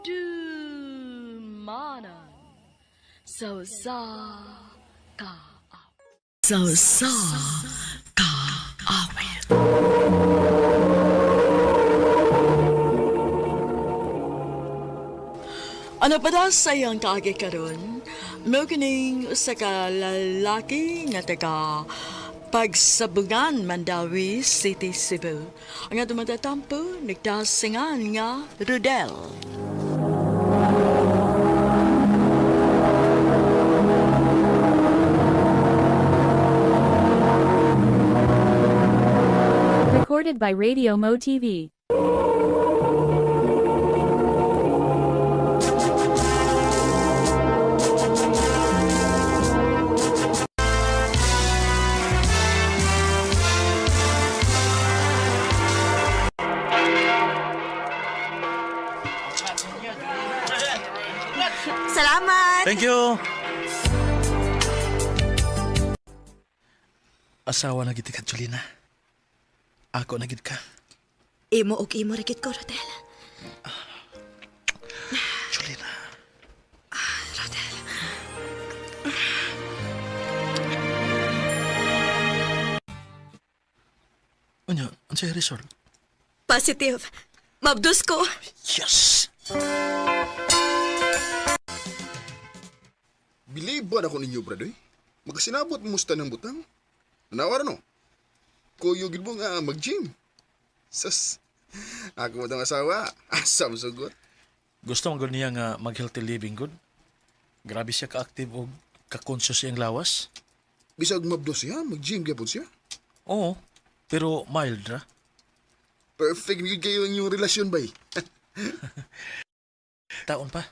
Handumanan sa usa ka sa usa ka awit. Ano pa daw sa iyang kaagi karon? Mao kining usa ka lalaki nga taga Pagsabungan, Mandawi City, Cebu. Ang atong matatampo, nagtasingan nga Rodel. Recorded by Radio Mo TV. Salamat! Thank you. Asawa na gid ka, Julina. Ako na gid ka. Imo og imo ra gid ko, Rodel. Julina. Rodel. Unya, unsay result? Positive. Mabdus ko. Yes! Believe ba na ko ninyo, brad, eh? Magkasinabot mo sa tanang butang. Nawara no? Kuyo gid mo nga mag-gym. Sas, ako mo tang asawa. Asa mo sugot. Gusto man gud niya nga mag-healthy living good. Grabe siya ka-active og ka-conscious iyang lawas. Bisag mabdos siya, mag-gym gyapon siya. Oo, pero mild ra. Perfect gyud kayo ang inyong relasyon, bay. Taon pa.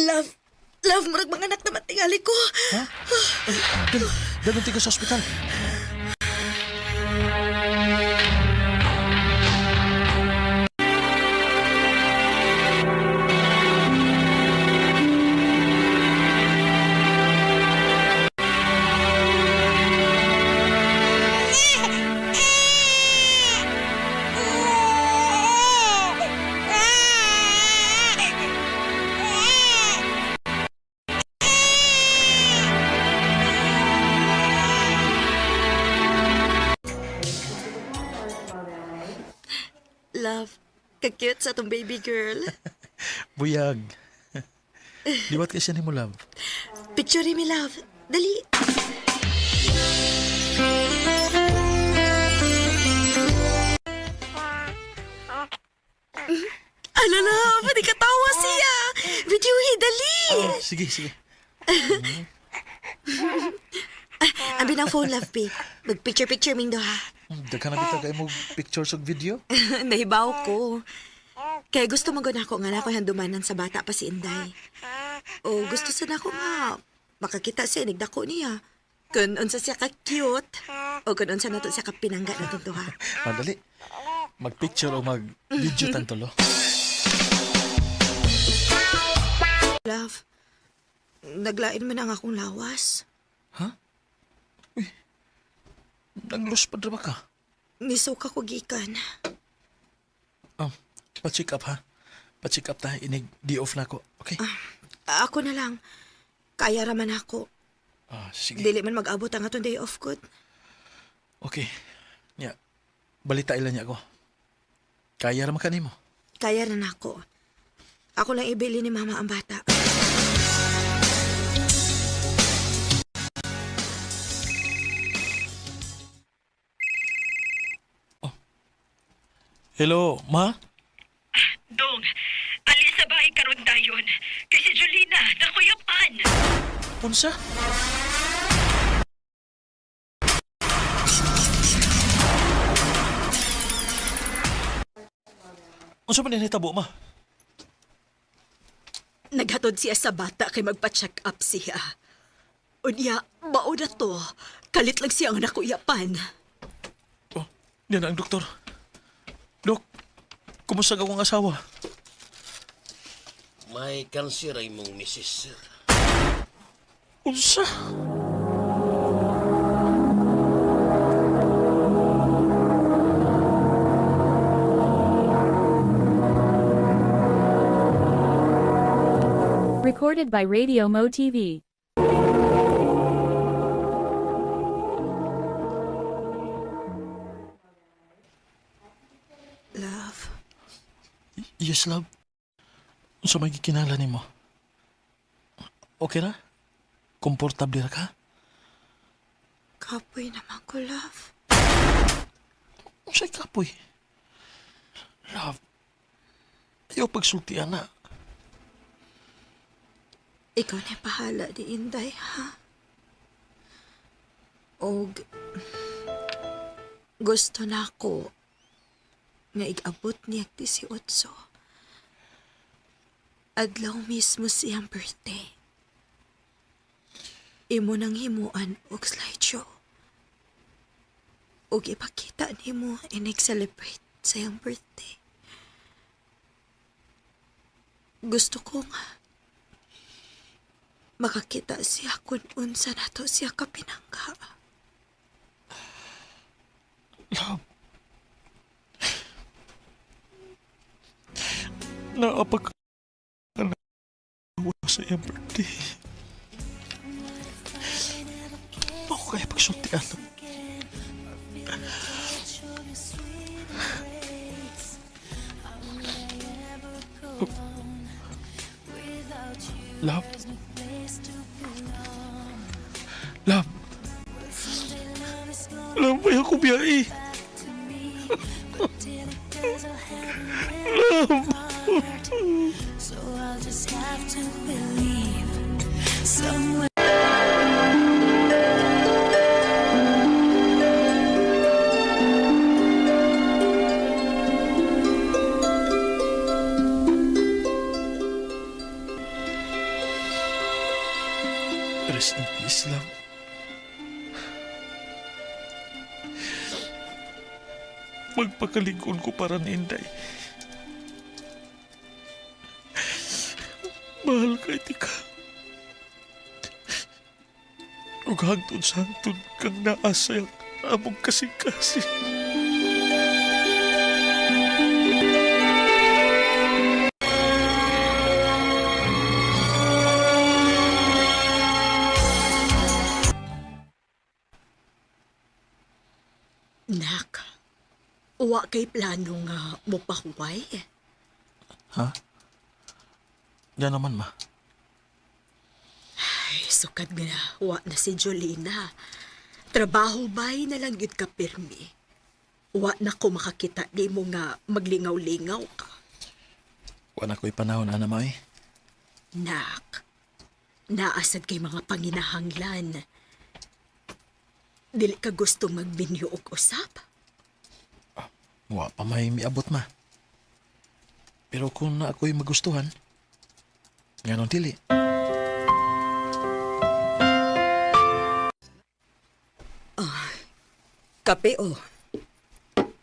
Love, love, murag mga anak naman tingali ko. Ha? Ay, dal, dalon ka sa ospital. Love, ka-cute sa atong baby girl. Buyag. Liwat kay siya nimo, love. Picture mi, love. Dali. Ala, love, di katawa siya. Video, dali. Sige, sige. Abi ng phone, love, babe. Mag-picture-picture ming ha. Daghan na bitaw kay mo pictures ug video. Nahibaw ko. Kaya gusto mo gud ako nga na ako handumanan sa bata pa si Inday. O gusto sa nako nga makakita siya nigdako niya. Kun unsa siya ka cute o kun unsa nato siya ka pinangga na duha. Madali. Mag-picture o mag-video tan tulo. Love, naglain man ang akong lawas. Ha? Uy. Nanglos pa ba ka? Nisuka ko gikan. Oh, pa-check up ha. Pa-check up ta inig di off na ko. Okay? Ako na lang. Kaya ra man ako. Ah, sige. Dili man mag-abot ang atong day off good. Okay. Nya. Balita ilan niya ako. Kaya ra man kanimo. Kaya ra nako. Ako lang ibili ni mama ang bata. Hello, ma? Dong, ali sa bahay karon dayon. Kay si Julina, nakuyapan. Unsa? Unsa man nahitabo, ma? Naghatod siya sa bata kay magpa-check up siya. Unya, mao na to. Kalit lang siya ang nakuyapan. Oh, niya na ang doktor. Dok, kumusta ka akong asawa? May kanser ay mong misis, sir. Unsa? Recorded by Radio Mo TV. Love, Yes, love. Unsa may gikinahanglan nimo? Okay ra? Komportable ra ka? kapoy naman ko, love. Unsay kapoy? Love, ayaw pagsultian na. Ikaw na bahala ni Inday, ha? Og gusto na ako nga igabot niya 18. Adlaw mismo siyang birthday. Imo nang himuan og slideshow. Og ipakita nimo inig-celebrate sa iyang birthday. Gusto ko nga makakita siya kung unsa nato siya kapinangga. Love. Naapag sa iyang birthday. Ako kaya pagsultian. Love. Love. Love, may ako biyahe. So I'll just have to believe somewhere. Rest in peace, love. Magpakalingon ko para ni Inday. Mahal kay tika. Ug hangtod sa hangtod kang naasayang among kasing-kasing. Nak, wa kay plano nga mopahuway. Ha? Yan naman, ma. Ay, sukad nga wa na si Jolina. Trabaho ba'y na lang yun ka pirmi. Wa na ko makakita di mo nga maglingaw-lingaw ka. Wa na ko'y panahon, ana, ma, eh. Nak, naasad kay mga panginahanglan. Dili ka gusto magbinyo og usap? Wa pa may miabot, ma. Pero kung na ako'y magustuhan, nganon dili. Kape o.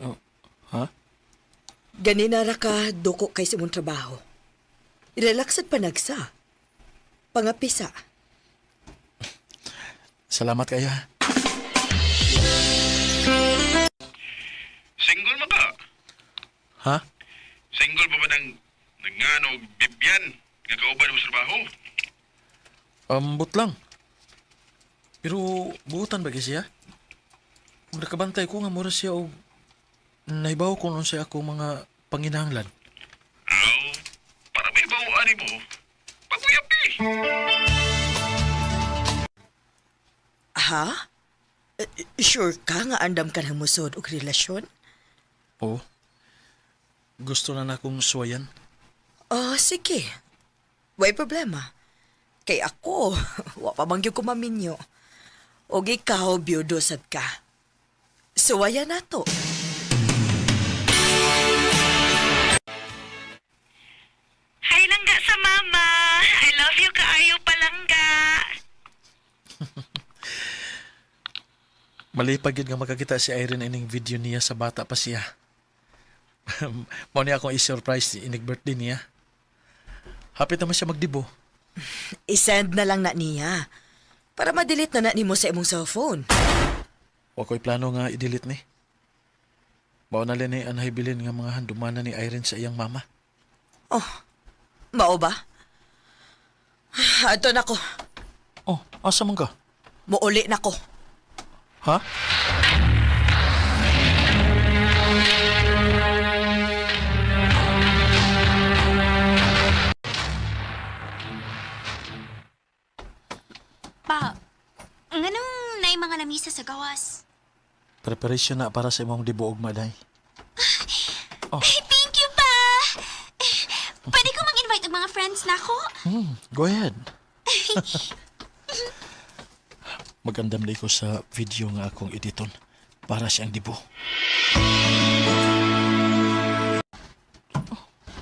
Oh, ha? Ganina ra ka duko kay sa imong trabaho. Relaxad panagsa. Pangapisa. Salamat kayo, ha? Single man ka? Ha? Single pa ba ng nangano bibyan nga kauban mo sa trabaho? Ambot lang. Pero buutan ba siya? Kung nakabantay ko nga mura siya og naibaw ko nun siya ako mga panginahanglan. Aw, para may bawaan mo. Paguyapi. Ha? Sure ka nga andam ka ng musod og relasyon? Oo. Gusto na na akong suwayan. Oh, sige. Way problema. Kay ako, wa pa man gyud ko maminyo. Og ikaw, biyudo sad ka. Suwaya na to. Hi langga sa mama. I love you kaayo palangga. Malipag yun nga makakita si Irene ining video niya sa bata pa siya. Mao niya akong i-surprise inig birthday niya. Hapit naman siya magdibo. I-send na lang na niya. Para ma-delete na na nimo sa imong cellphone. Wa ko'y plano nga i-delete ni. Mao na lang ni anhay bilin nga mga handumanan ni Irene sa iyang mama. Oh, mao ba? Adto na ko. Oh, asa man ka? Muuli na ko. Ha? Pa, nganong naay mga lamisa sa gawas? Preparation na para sa imong dibuog, Maday. Oh. Thank you, pa! Pwede ko mang-invite og mga friends na ako? Go ahead. Magandam na ko sa video nga akong editon para siyang dibo.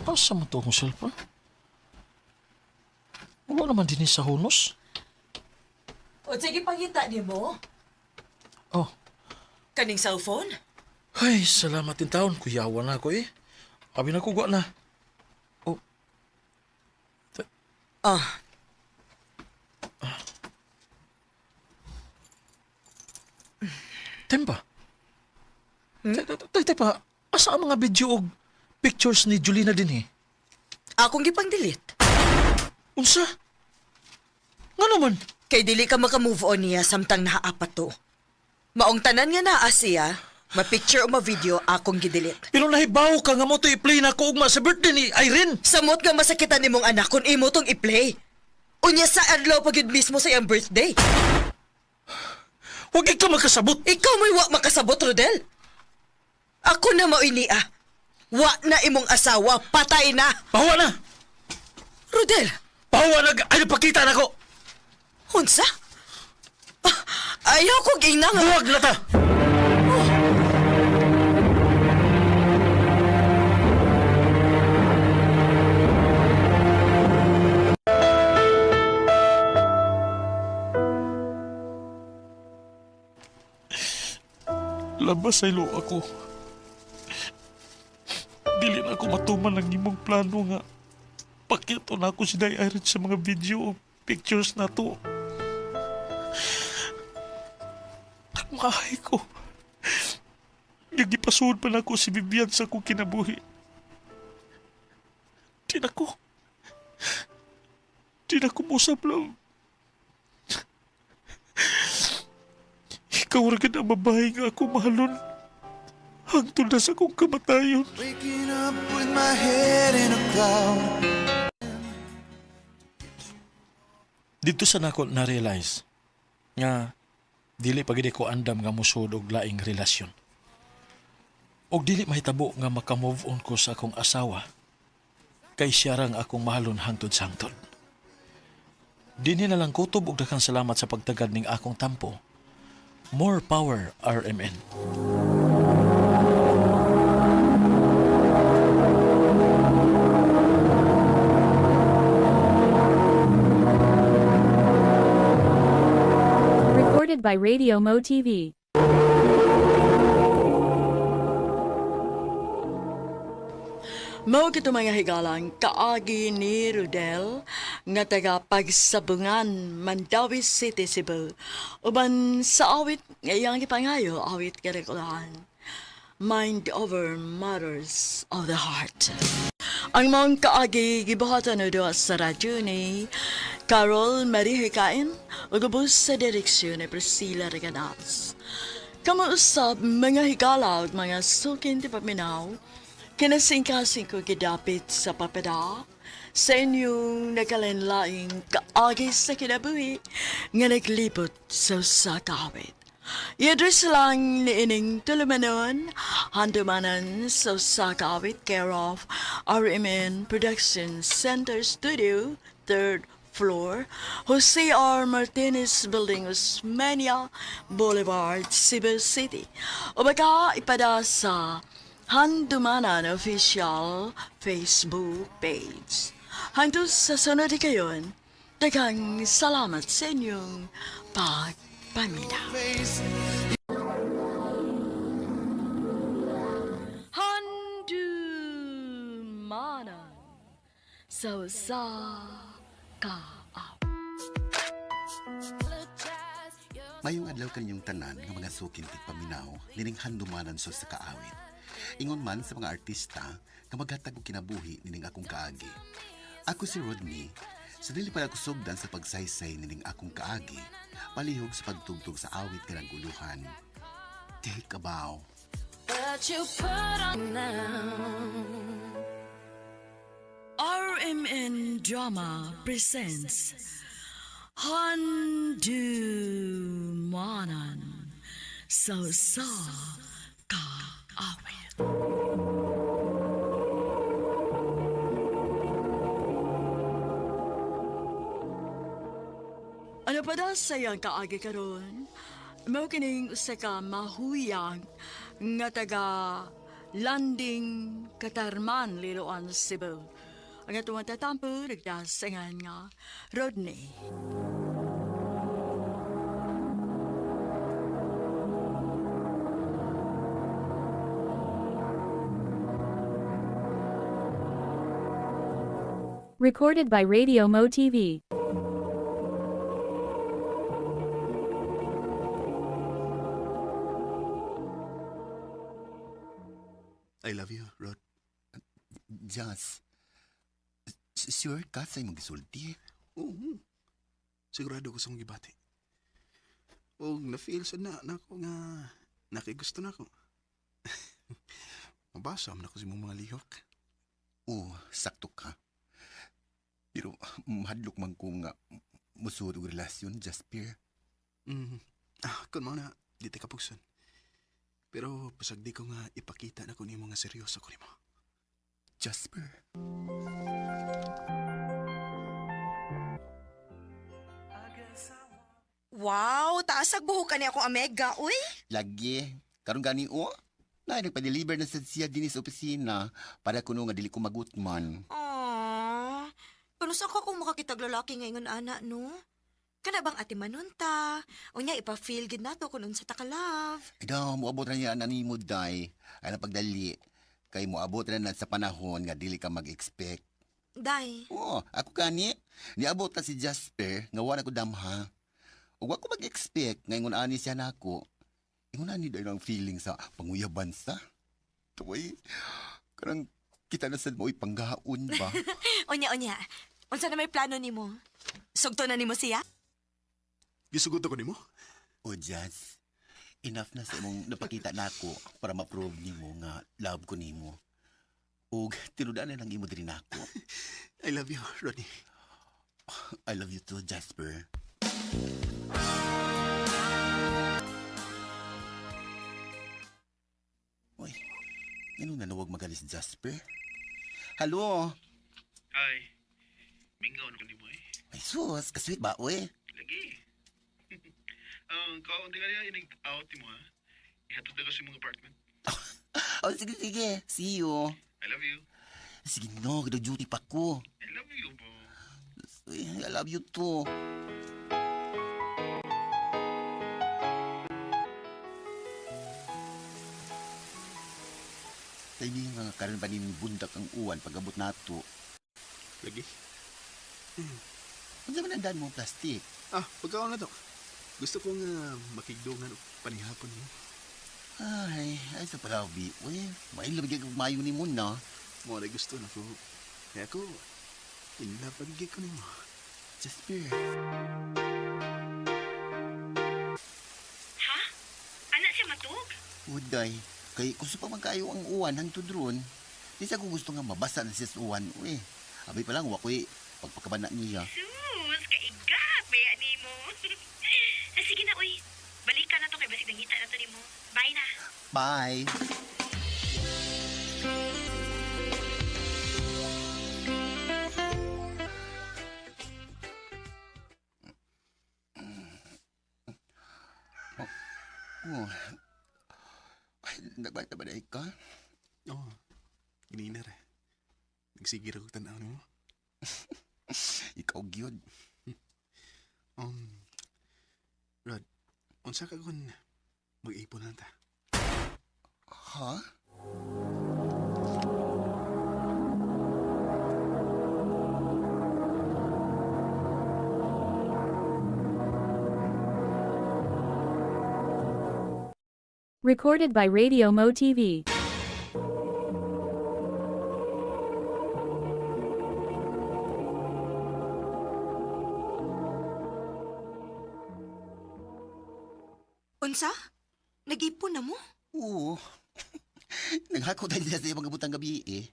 Oh, asa man to akong cellphone? Wala naman din sa hunos. O sige, pangita ni mo. Oh, Kaning cellphone? ay, salamat din taon. Kuyawa na ako eh. Abi na kugwa na. Oh, Ah, Temba. Tay, pa, asa ang mga video og pictures ni Julina din eh? Akong gipang-delete. Unsa? Nga naman? Kay dili ka maka-move on niya samtang naaapat to. Maong tanan nga naa siya, ma-picture o ma-video akong gidelete. Pero nahibaw ka nga mo to i-play na ko ugma sa birthday ni Irene. Samot nga masakitan nimong anak kung imo tong i-play. Unya sa adlaw pag yun mismo sa iyang birthday. Huwag ka makasabot. Ikaw mo'y wa makasabot, Rodel. Ako na maoy niya. Wa na imong asawa, patay na. Pahuwa na. Rodel, Pahuwa na. Ay, napakita na ko. unsa? Ah, ayaw ko ingna nga. Buwag na ta. Labas ay lo ako. Dili na ako matuman ang imong plano nga. Pakito na ako si Day Irene sa mga video o pictures na to. Nagmahay ko. Nagipasuod pa na ako si Vivian sa akong kinabuhi. Di na ko. Di na ko musap lang. Ikaw ra gid ang babae nga ako mahalon. Hangtod na sa akong kamatayon. Waking up with my head in a cloud. Dito sa nako na-realize nga dili pa gid ko andam nga musod og laing relasyon. Og dili mahitabo nga maka-move on ko sa akong asawa kay siya rang akong mahalon hangtod sa hangtod. Dinhi na lang kutob og daghang salamat sa pagtagad ning akong tampo. More power, RMN. Recorded by Radio Mo TV. Mao kito mga higalang kaagi ni Rodel nga taga Pagsabungan, Mandawi City, Cebu. Uban sa awit nga iyang gipangayo, awit karekulan. Mind over matters of the heart. Ang maong kaagi gibuhatan o doa sa radyo ni Carol Marie Hikain ug ubos sa direksyon ni Priscilla Reganas. Kamo usab mga higala ug mga sukin ti paminaw, kinasingkasing ko gidapit sa papada sa inyong nakalinlaing kaagi sa kinabuhi nga naglibot sa usa ka awit. I-address lang ni ining tulumanon, handumanan sa usa ka awit, care of RMN Production Center Studio, 3rd floor, Jose R. Martinez Building, Osmeña Boulevard, Cebu City. O baka ipada sa Handumanan Official Facebook page. Hangtod sa sunod kayon, daghang salamat sa inyong pagpaminaw. Handumanan sa usa ka Mayong adlaw kaninyong tanan nga mga sukin tigpaminaw nining handumanan sa kaawit. Ingon man sa mga artista nga maghatag og kinabuhi nining akong kaagi. Ako si Rodney, Sa dili pa ako sugdan sa pagsaysay nining akong kaagi, palihog sa pagtugtog sa awit nga naguluhan. Take a bow. But you put on now. RMN Drama presents Handumanan sa sa kaawit. Ano pa daw sa iyang kaagi karon? Mao kining usa ka mahuyang nga taga Landing Katarman, Liloan, Cebu. Ang atong tatampo nagdasangan nga Rodney. Recorded by Radio Mo TV. I love you, Rod. Jas, sure ka sa imong gisulti? Oo. Sigurado ko sa akong gibati. Og na-feel sa na, na ako nga nakigusto na ako. Mabasa man ako sa imong mga lihok. Oo, sakto ka. Pero mahadlok man ko nga musuod og relasyon, Jasper. Mm. Ah, kun mao na, di ta kapugson. Pero pasag di ko nga ipakita na ko nimo nga seryoso ko nimo. Jasper. Wow, taas ag buhok ka ni akong amega, uy. Lagi, karon gani o. Na nagpa-deliver na sad siya dinhi sa opisina para kuno nga dili ko magutman. Aww. Paano sa ka kung makakitag lalaki ngayon ana, no? Kana bang ate manunta? O niya, ipa-feel gid nato kung unsa ta ka love. Ay daw, moabot na niya ani mo day. Ay na pagdali. Kay moabot na na sa panahon nga dili ka mag-expect. Day, Oo, ako gani. Niabot na si Jasper nga wala ko damha. Ug wa ko mag-expect nga ingon ani siya nako. Ingon ani dahil ang feeling sa panguyaban sa. Tuway, karang kita na sad mo panggaon ba? unya unya. Unsa na may plano nimo? Sugto na nimo siya? Gisugot ako nimo? O Jazz, enough na sa imong napakita nako para ma-prove nimo nga love ko nimo. Ug tinudan na lang imo diri nako. I love you, Rodney. I love you too, Jasper. Uy, ano nanawag magalis si Jasper? Hello? Ay, mingaw na ko nimo eh. Ay sus, kasweet ba, uy? Lagi. Ang kaunti ka niya, inig out mo ha. Ihatod na ko sa imong apartment. Oh, sige, sige. See you. I love you. Sige no, duty pa ko. I love you, bo. Uy, I love you too. Tayo nga karon pa nin bundak ang uwan pag-abot nato. Lagi. Unsa man ang daan mo plastic? Ah, pagkaon na to. Gusto ko nga makigdungan og panihapon mo. Ay, ay sa palabi. Uy, may labig kag mayo ni mo na. Mo na gusto na ko. Kaya ako, in love pagigig ko nimo. Jasper. Ha? Ana siya matug? Uday, kay kuso pa man kayo ang uwan hangtod ron. Di sa ko gusto nga mabasa na siya sa uwan. Uy, abi pa lang wa ko'y pagpakabana niya. Sus, kaigap, baya nimo. Ah, sige na, uy. Balikan na to kay basig nangita na to nimo. Bye na. Bye. Oh. Ay, nagbata ba na ka? Oh, ginina ra. Nagsige ra kog tan-aw nimo. Ikaw gyud. Um, Rod, unsa ka kun mag-ipon na ta? Ha? Recorded by Radio Mo TV. Unsa? Nag-ipon na mo? Oo. Naghako tayo siya sa ibang gabutang gabi eh.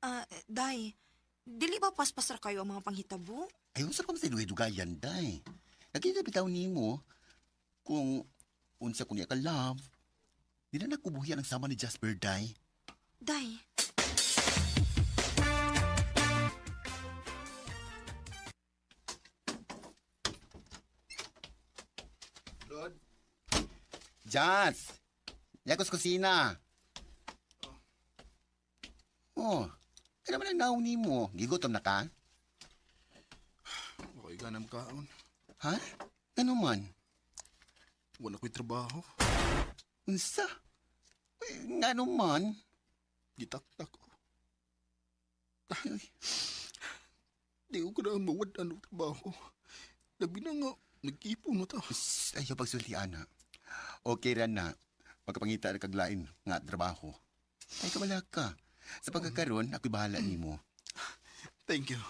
Ah, day, dili ba paspas ra kayo ang mga panghitabo? Ay, unsa pa man sa dugayan, day. Nakita bitaw nimo kung unsa ko niya ka love. Di na nakubuhian ang sama ni Jasper, day. Day, Rod? Jas! Yakos kusina. Oh, ano man ang naong nimo? Gigutom na ka? Okay ka na makaon. Ha? Ano man? Wala ko'y trabaho. Unsa? Uy, ngano man? Gitaktak ko. Ay, Di ko na mawad-an og trabaho. Labi na nga, nag-ipon mo ta. Shh, ayaw pagsulti, ana. Okay ra na. Pagkapangita na kaglain nga trabaho. Ay, kabala ka. Sa pagkakaroon, ako'y bahala nimo. Thank you.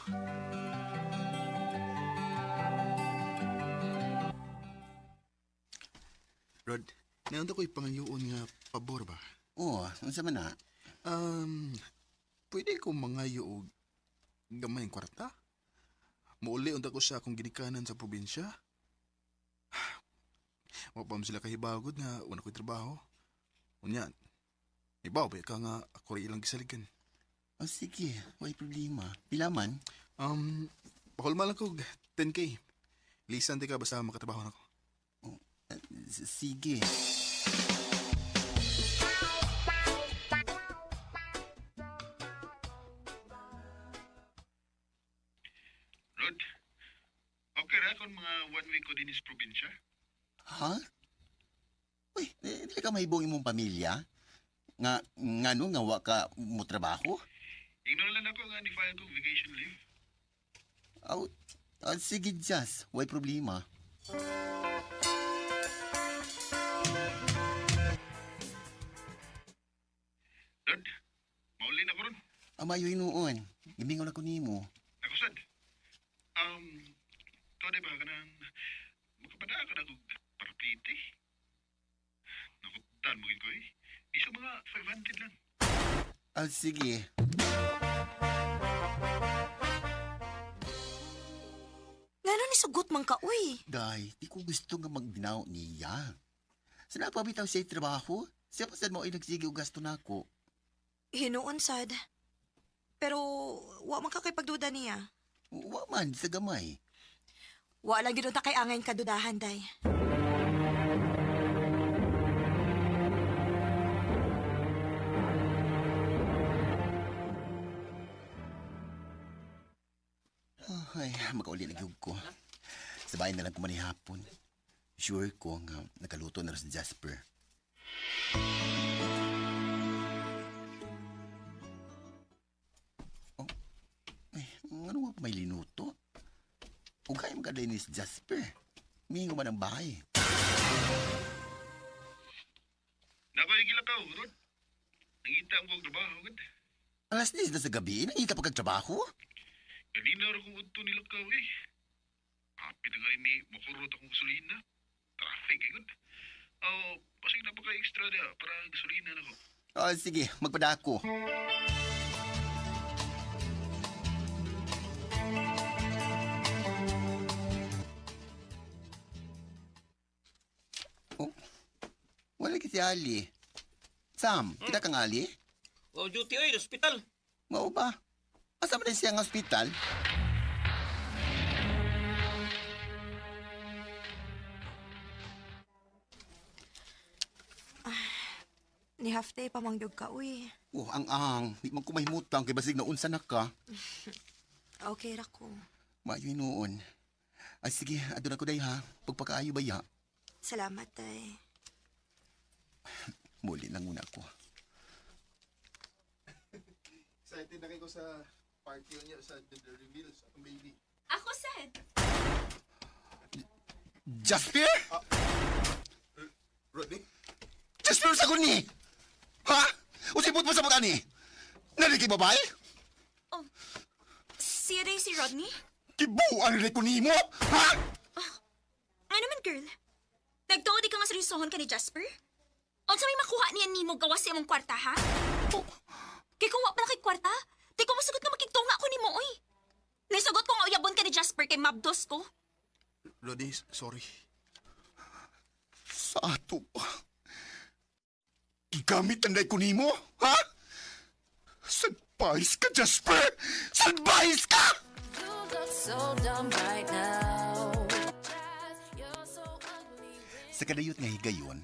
Rod, naunta ko'y pangayoon nga pabor ba? Oh, unsa man na? Um, pwede ko mangayo og gamay ang kwarta? Muuli unta ko sa akong ginikanan sa probinsya. Wa pa man sila kahibagod nga wala ko'y trabaho. Unya, ibaw ba ka nga ako rin ilang gisaligan. Oh, sige, way problema. Pila man? Um, pakulma lang ko og 10K. Lisan di ka basta makatrabaho na ko. Sige. Rod, okay ra kung mga one week ko din is probinsya? Ha? Uy, eh, dili ka mahibong imong pamilya? Nga, ngano nga wa ka mo trabaho? Ignore lang ako nga ni-file ko vacation leave. Aw, ah, sige, Jas. Way problema. Rod, mauli na ko ron. Amayo hinuon. Gimingaw na ko nimo. Ako sad. To di ba ka nang makapadaan ka na kog paraplite? Nakutan mo gid ko eh. Di sa mga 500 lang. Ah, sige. Ngano ni sugot man ka, uy? Day, di ko gusto nga magbinaw niya. Sa napabitaw siya trabaho, siya pa sad mo ay nagsige og gasto nako. Hinuon sad. Pero wa man ka kay pagduda niya. Wa man sa gamay. Wa lang gid unta kay angayn kadudahan, day. Ay, makauli na gyud ko. Sa bahay na lang ko manihapon. Sure ko nga nakaluto na rin si Jasper. Oh, ay, ano nga pa may linuto? Ugay mo ka ni si Jasper. Mingo man ang bahay. Nakoy gilakaw, Rod. Nangita ang kong trabaho, gud. Alas 10 na sa gabi, nangita pa kag trabaho? Ganina ra kong udto nilakaw eh. Hapit na gani ni makurot akong gasolina. Traffic eh, gud. Oh, pasig na pa ka extra dia para gasolina na ko. Oh, sige, magpadako. Oh, wala kasi Ali. Sam, kita kang Ali? Oh, duty ay, hospital. Mao ba? Asa man siya ang ospital? Ni half day pa mangyog ka, uy. Oh, ang ang, di man ko mahimutang kay basig na unsa na ka. Okay ra ko. Maayo noon. Ay sige, aduna ko day ha. Pagpakaayo ba ya? Salamat, day. Muli lang muna ako. Excited na kayo sa party niya sa the reveal sa akong baby. Ako sad. Jasper? Rodney? Jasper sa ni! Ha? Usipot mo sa mga ni? Naliki babae? Oh, siya day si Rodney? Kibuan rin ko nimo? Ha? Ano man, girl? Nagtuo di ka nga seryosohon ka ni Jasper? Unsa may makuha niya nimo gawas sa imong kwarta, ha? Kay kung wa pa na kay kwarta, di ko masugot nga makigtunga ko nimo, oy. Nisugot ko nga uyabon ka ni Jasper kay mabdos ko. Lodi, sorry. Sa ato pa. Gigamit ang day ko nimo, ha? Salbahis ka, Jasper! Salbahis ka! So dumb right now. Sa kadayot nga higayon,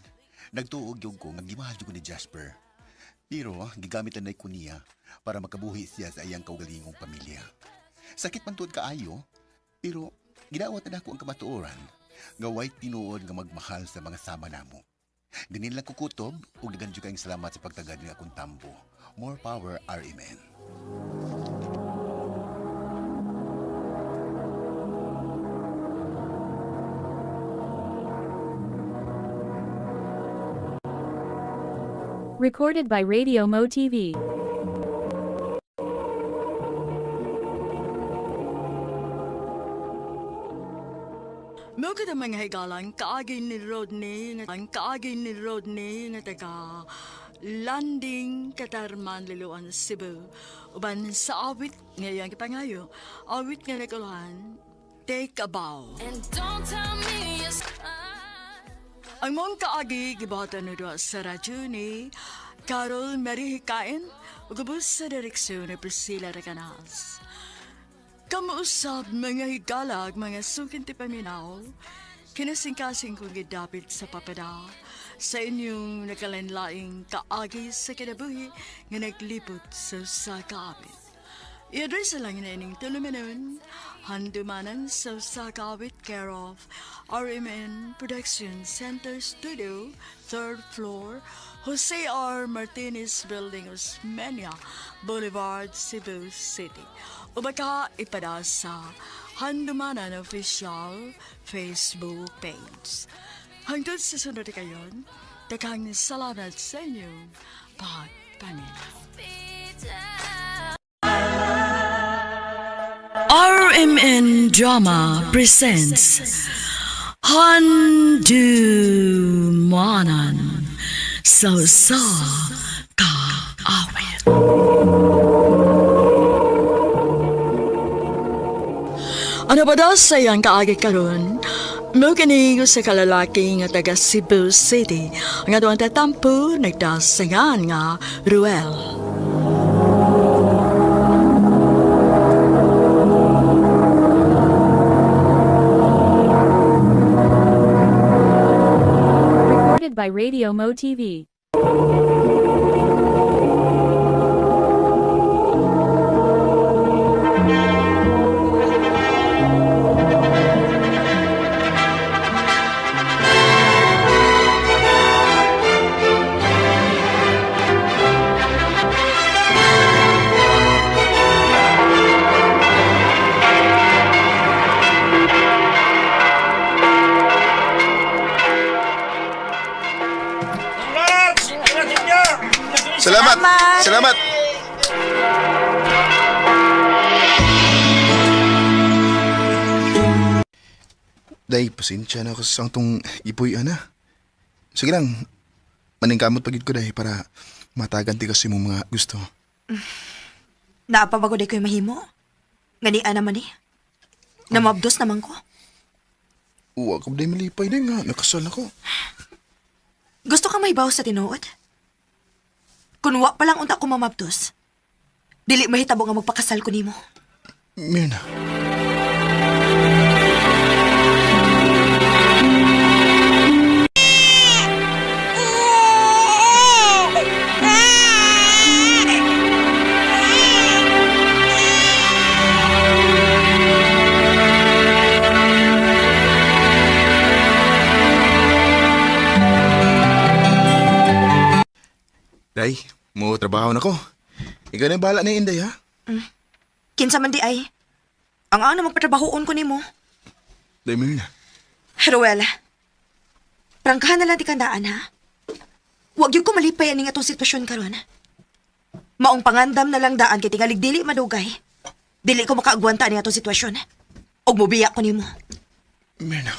nagtuog yung ko nga gimahal jud ko ni Jasper. Pero gigamit ang ko niya para makabuhi siya sa iyang kaugalingong pamilya. Sakit man tuod kaayo, pero gidawat na nako ang kamatuoran nga way tinuod nga magmahal sa mga sama namo. Ganin lang kukutob ug daghan jud kayong salamat sa pagtagad ni akong tambo. More power RMN. Recorded by Radio Mo TV. Mao ka mga higalan, kaagi ni Rodney, nga ang kaagi ni Rodney nga taga Landing Katarman, Liloan, Cebu. Uban sa awit nga iyang gipangayo, awit nga nakuluhan, Take a Bow. And don't tell me it's Ang mong kaagi gibuhatan ni doa sa radyo ni Carol Mary Hikain ug ubos sa direksyon ni Priscilla Recanas. Kamuusab mga higalag, mga sukin ti paminaw, kinasingkasing kong gidapit sa papada sa inyong nakalanlaing kaagi sa kinabuhi nga naglipot sa usa ka awit. I-address lang na ining tulumanon, handumanan sa usa ka awit, care of RMN Production Center Studio, 3rd floor, Jose R. Martinez Building, Osmeña Boulevard, Cebu City. O baka ipada sa Handumanan Official Facebook page. Hangtod sa sunod kayon, daghang salamat sa inyong pagpaminaw. RMN Drama presents Handumanan sa sa kaawit. Ano ba daw sa iyang kaagi karon? Mao kini sa kalalaki nga taga Cebu City nga doon tatampo nagdasingan nga Ruel. Recorded by Radio Mo TV. Congrats! Congrats inyo! Salamat! Salamat! Day, pasensya na ako sa tong ipoy, ana. Sige lang, maningkamot pagid ko, day, para matagan ti kasi mo mga gusto. Naa pa ba ko day ko'y mahimo? Ganian naman eh. Namabdos naman ko. Uwa ko, day, malipay, day nga. Nakasal ako. Gusto ka mahibaw sa tinuod? Kun wa pa lang unta ko mamabdos, dili mahitabo nga magpakasal ko nimo. Mirna. Day, mo trabaho na ko. Ikaw na yung bahala na Inday, ha? Kinsa man di ay. Ang ang na magpatrabahoon ko nimo. Day, Mirna. Ruel, prangkahan na lang di kandaan ha. Huwag yung kumalipay aning atong sitwasyon karon. Maong pangandam na lang daan kay tingalig dili madugay. Dili ko makaagwanta ani atong sitwasyon. Og mobiya ko nimo. Mirna.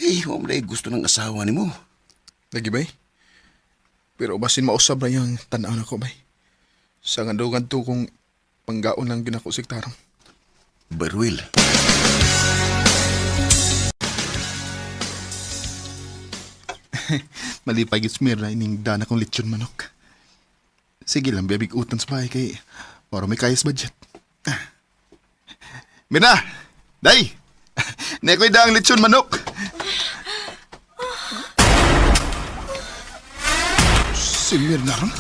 Eh, wa man gusto ng asawa nimo. Lagi bay? Pero basin mausab na yung tanaw na ko bay. Sa nga to kung panggaon lang ginako siktarong. Barwil. Malipay gid Mirna ining dana kong lechon manok. Sige lang, bibig utan sa bahay kay para may kayas budget. Mirna! Day! Nekoy daang lechon manok! Si Mirna ron?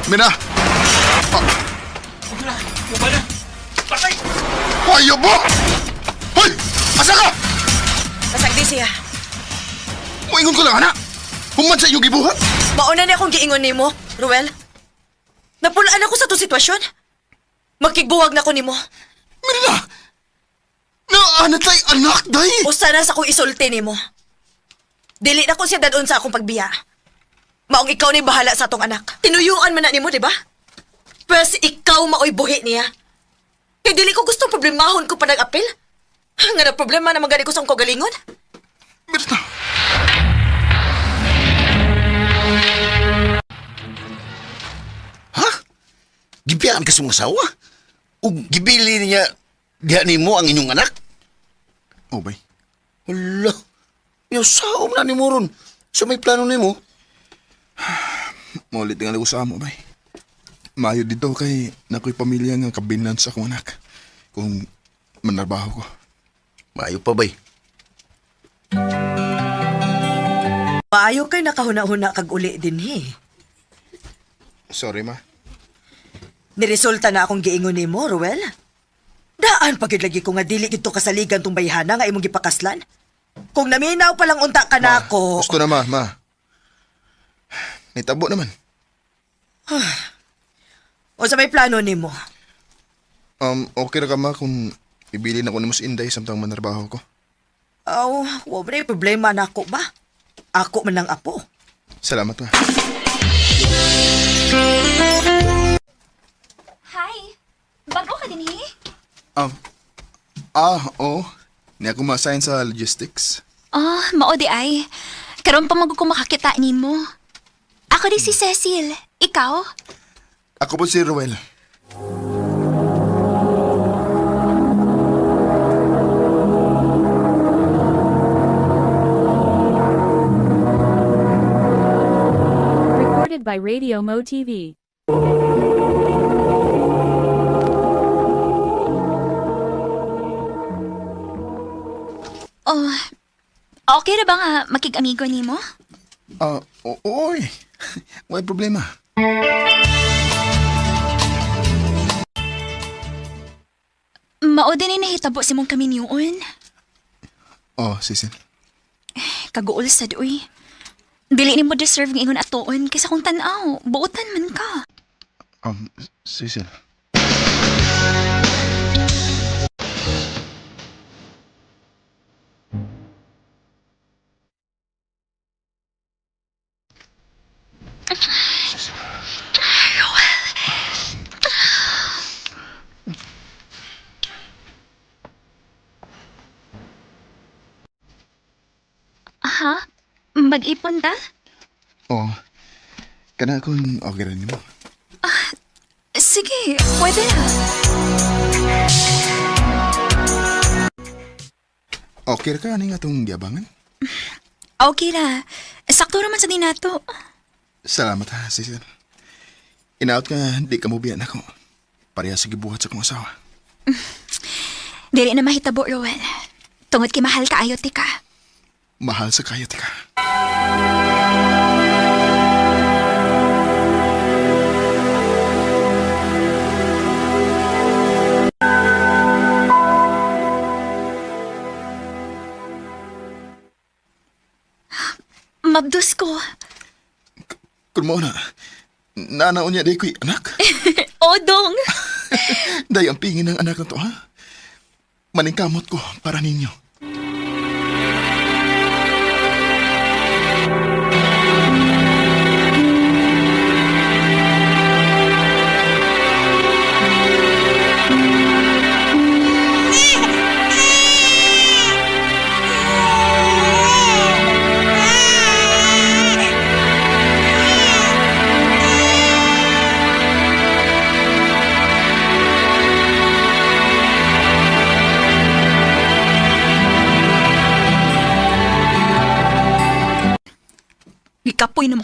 Mirna! Wala, wala. Patay! Ayaw mo! Hoy! Asa ka? Pasagdi siya. Moingon ko lang, anak! Human sa iyong gibuhat! Mauna na akong giingon nimo, Ruel. Napulaan ako sa to sitwasyon. Magkigbuwag na ko nimo. Mirna! Naanat lay anak, day! Usa na sa akong isulti nimo. Dili na ko siya dadon sa akong pagbiya. Maong ikaw ni bahala sa atong anak. Tinuyuan man na nimo, di ba? Pwes ikaw maoy buhi niya. Kay dili ko gustong problemahon ko pa nag-apil. Nga na problema na magani ko sa akong kagalingon. Mirna! Ha? Gibiyaan ka sa mong asawa? Ug gibili niya diha nimo ang inyong anak? Oh, bay. Hala. Yaw na nimo ron. Sa may plano nimo? Maulit nga ko sa amo, bay. Maayo dito kay nakoy pamilya nga kabinan sa akong anak. Kung manarbaho ko. Maayo pa, bay. Maayo kay nakahuna-huna kag uli din he. Sorry, ma. Niresulta na akong giingon nimo, Ruel. Daan pagid lagi ko nga dili gid to kasaligan tong bayhana nga imong gipakaslan. Kung naminaw pa lang unta ka na ako. Gusto na, ma. Ma. Nitabo naman. O sa may plano nimo? Okay ra ka, ma, kung ibilin ako nimo si Inday samtang manarbaho ko. Aw, wa ba problema na ako ba? Ako man ang apo. Salamat, ma. Hi! Bago ka din, eh? Oo. Ni ako ma-assign sa logistics. Oh, mao di ay. Karon pa mag ko makakita nimo. Ako di si Cecil. Ikaw? Ako po si Ruel. Recorded by Radio Mo TV. Oh, okay ra ba nga makig-amigo nimo? Oo, eh. May problema. Mao din ay nahitabo si mong kaminyuon. Oh, Cecil. Kaguol sa duy. Dili nimo deserve nga ingon atuon kaysa kung tan-aw, buotan man ka. Cecil. Ha? Mag-ipon ta? Oh, kana kung okay rin mo. Sige, pwede na. Okay ra ka ani nga itong giabangan? Okay ra. Sakto raman sa dinato. Salamat ha, Cecil. Inaot ka, di ka mo biyan ako. Pareha sa gibuhat sa kong asawa. Dili na mahitabo, Roel. Tungod kay mahal kaayo ti ka. Mahal sa kaya ka. Mabdus ko. Kung mo na, nanaon niya day ko'y anak. Odong! Day ang pingin ng anak na to, ha? Maningkamot ko para ninyo.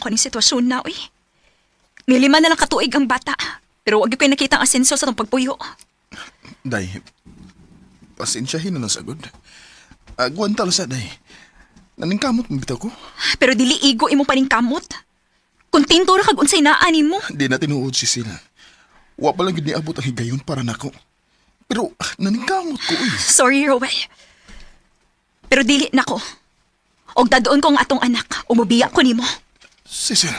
ko ning sitwasyon na, uy. Nilima na lang katuig ang bata. Pero wag ko'y nakita ang asenso sa tong pagpuyo. Day, pasensyahin na lang sagod. Agwanta lang sa day. Naningkamot mo bitaw ko. Pero dili igo imong paningkamot. Kontento ra kag unsay naa nimo. Di na tinuod si Sil. Wa pa lang gyud niabot ang higayon para nako. Pero naningkamot ko eh. Sorry, Rowel. Pero dili nako. Og dadoon ko ang atong anak. Umubiya ko nimo. Cecil.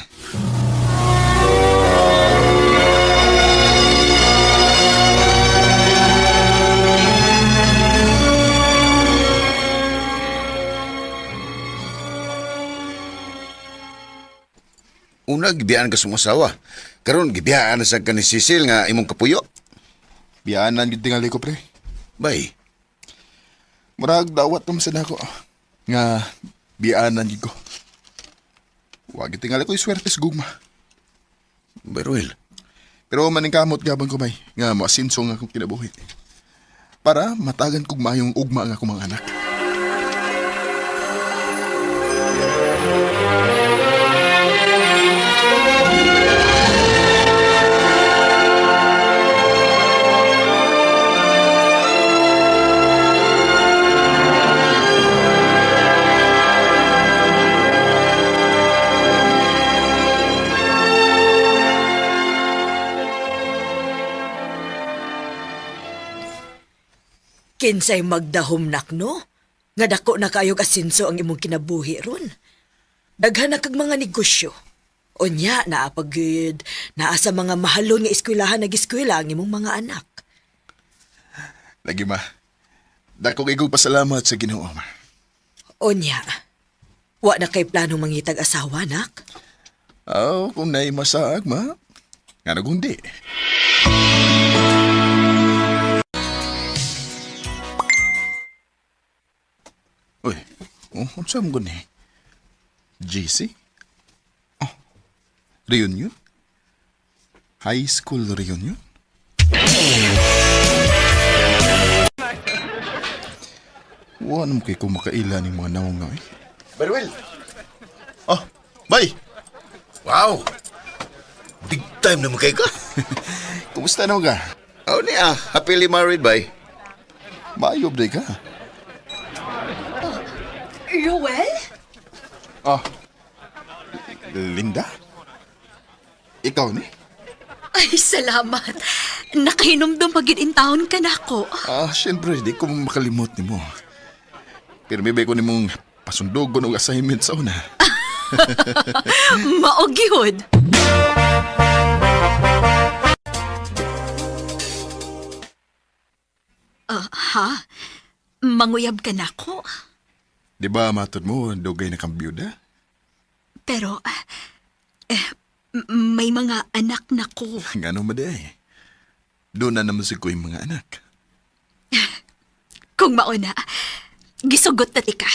Una, gibiyaan ka sa imong asawa. Karon gibiyaan na sad ka ni Cecil nga imong kapuyo. Biyaanan gyud tingali ko pre. Bay. Murag dawat naman sa nako. Nga biyaanan gyud ko. Wa gyud tingali ko iswerte sa gugma. Bay Ruel. Pero maningkamot gabang ko bay nga moasinso nga akong kinabuhi. Para matagan kog maayong ugma nga akong mga anak. Kinsay magdahom nak no? Nga dako na kaayog asinso ang imong kinabuhi ron. Daghan na kag mga negosyo. Unya, naa pa gyud, naa sa mga mahalon nga eskwelahan nag-eskwela ang imong mga anak. Lagi ma. Dako kay kong pasalamat sa Ginoo ma. Unya, wa na kay plano mangitag asawa, nak? Aw, kung naay masaag ma. Nga nagundi. Uy, oh, unsa mo gani? GC? Oh, reunion? High school reunion? Wa naman kay ko makaila ni mga nawong nga eh. Bay Ruel. Oh, bay! Wow! Big time naman kay ka. Kumusta naman ka? Oh, niya. Happily married, bay. Maayob day ka. Rowel? Ah, Linda? Ikaw ni? Ay, salamat. Nakahinumdum pag in taon ka na ako. Ah, syempre, di ko makalimot ni mo. Pero may ko nimong pasundugon og assignment sa una. Maog yun. Ah, ha? Manguyab ka na ako. Di ba matod mo, dugay na kang byuda? Pero, may mga anak na ko. Ngano man di ay. Doon na naman si ko yung mga anak. Kung mauna, gisugot na tika.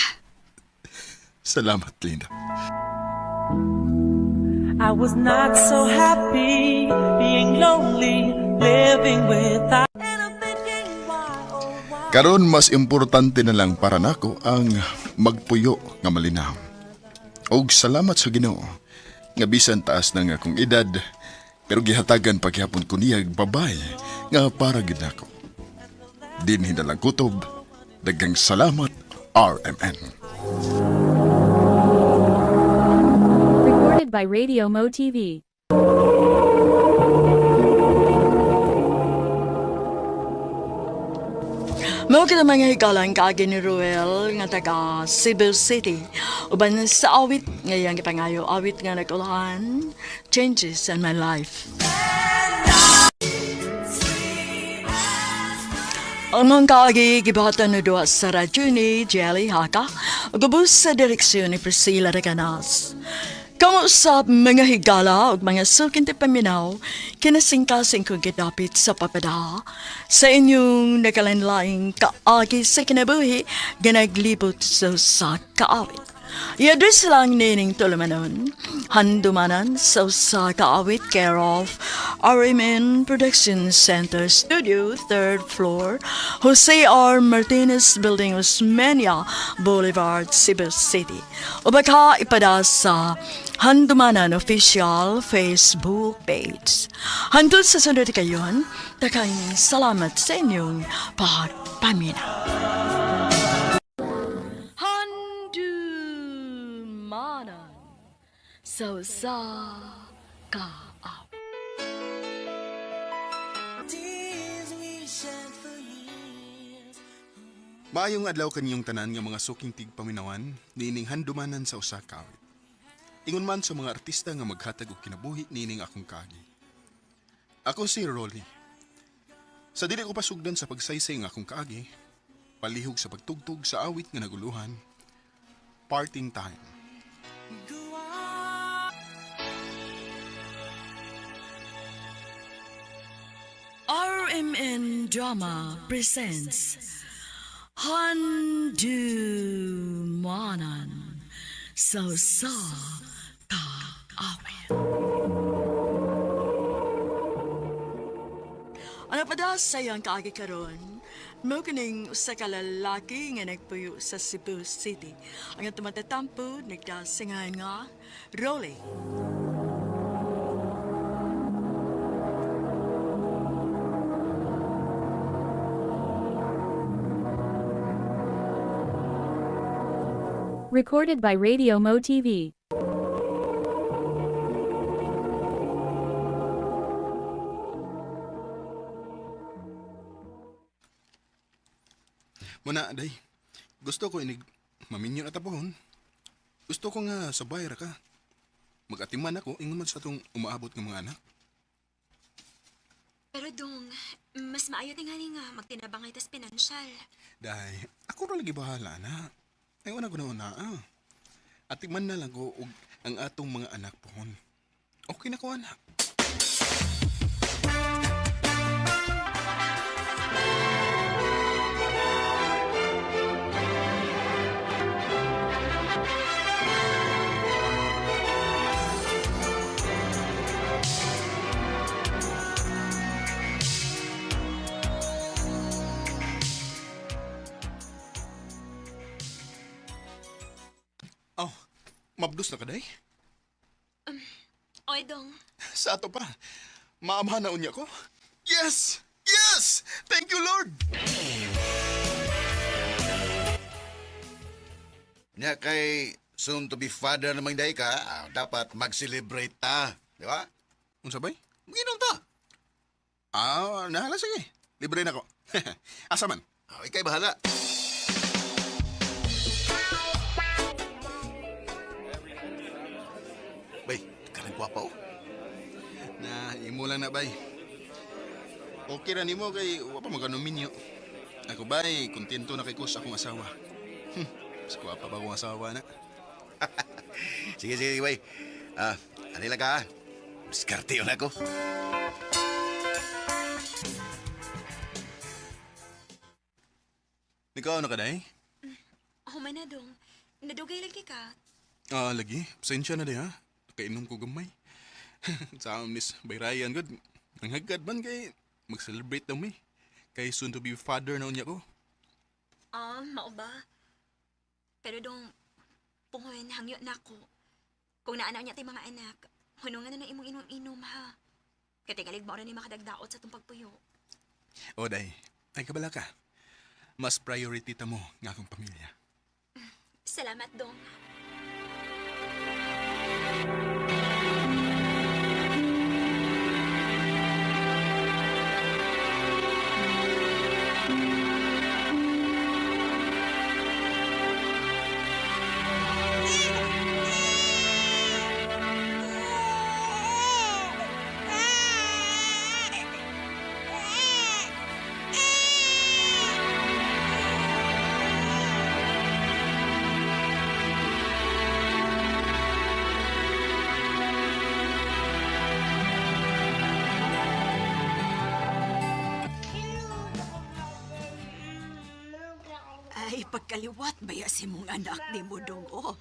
Salamat, Linda. I was not so happy being lonely, living without. Karon mas importante na lang para nako ang magpuyo nga malinaw. Og salamat sa Ginoo nga bisan taas na nga akong edad pero gihatagan paghapon ko niya babay nga para gid nako. Dinhi na lang kutob. Daghang salamat RMN. Recorded by Radio Mo TV. Mao kita mga higalang kaagi ni Ruel nga taga Cebu City. Uban sa awit ngayang gipangayo awit nga nagulahan Changes in My Life. Ang mga kaagi gibuhatan na duha sa radyo ni Jelly Haka ug ubos sa direksyon ni Priscilla Reganas. Kamusta mga higala ug mga suking paminaw, kinasingkasing kong gidapit sa papada sa inyong nakalanlaing kaagi sa kinabuhi ganaglibot sa kaawit. I-address lang nining tulumanon, handumanan sa usa ka awit care of RMN Production Center Studio, 3rd floor, Jose R. Martinez Building, Osmeña Boulevard, Cebu City. O baka ipada sa Handumanan Official Facebook page. Hantod sa sunod kayon, takang salamat sa inyong pagpamina. Handumanan sa usa ka awit. Maayong adlaw kaniyong tanan nga mga suking tigpaminawan niining handumanan sa usa ka awit. Ingon man sa mga artista nga maghatag og kinabuhi niining akong kaagi. Ako si Rolly. Sa dili ko pasugdan sa pagsaysay nga akong kaagi, palihog sa pagtugtog sa awit nga naguluhan, Parting Time. RMN Drama presents Handumanan sa usa ka awit. Ano pa daw sa iyang kaagi karon? Mao kining usa ka lalaki nga nagpuyo sa Cebu City. Ang tumatatampo nagdasingan nga Rolly. Recorded by Radio Mo TV. Muna, day. Gusto ko inig maminyo na tapuhon. Gusto ko nga sabay ra ka. Magatiman ako ingon man sa atong umaabot ng mga anak. Pero dong, mas maayo tingali nga magtinabangay tas pinansyal. Day, ako ra lagi bahala na. Ay una ko na una. Ah. Atiman na lang ko og ang atong mga anak pohon. Okay na ko anak. Oh, mabdos na ka day? Oy, dong. Sa ato pa. Maamhan na unya ko. Yes! Yes! Thank you, Lord! Nya kay soon to be father namang day ka, ah, dapat mag-celebrate ta. Di ba? Unsa bay? Maginom ta. Ah, nahala sige. Libre na ko. Asa man? Ah, ikay bahala. Bay, karang gwapa oh. Na, imo lang na bay. Okay ra nimo kay wa pa magkanuminyo. Ako bay, kontento na kay ko sa akong asawa. Mas gwapa ba akong asawa na? Sige, sige, bay. Ah, ano lang ka? Diskarte yun ako. Ikaw na ka day? Human na dong. Nadugay lagi ka. Ah, lagi. Pasensya na day ha. Nakainom ko gamay. Sa miss Bayrayan good. Ang hagad man kay mag-celebrate na mi. Kay soon to be father na unya ko. Ah, mao ba? Pero dong, pungon, hangyo na ako. Kung naanaw niya tay mga anak, hunungan na na imong inom-inom ha. Katigalig mo ni makadagdaot sa itong pagpuyo. O day, ay kabala ka. Mas priority ta mo nga akong pamilya. Salamat, dong. Ay, pagkaliwat baya si mong anak ni mo dong, oh.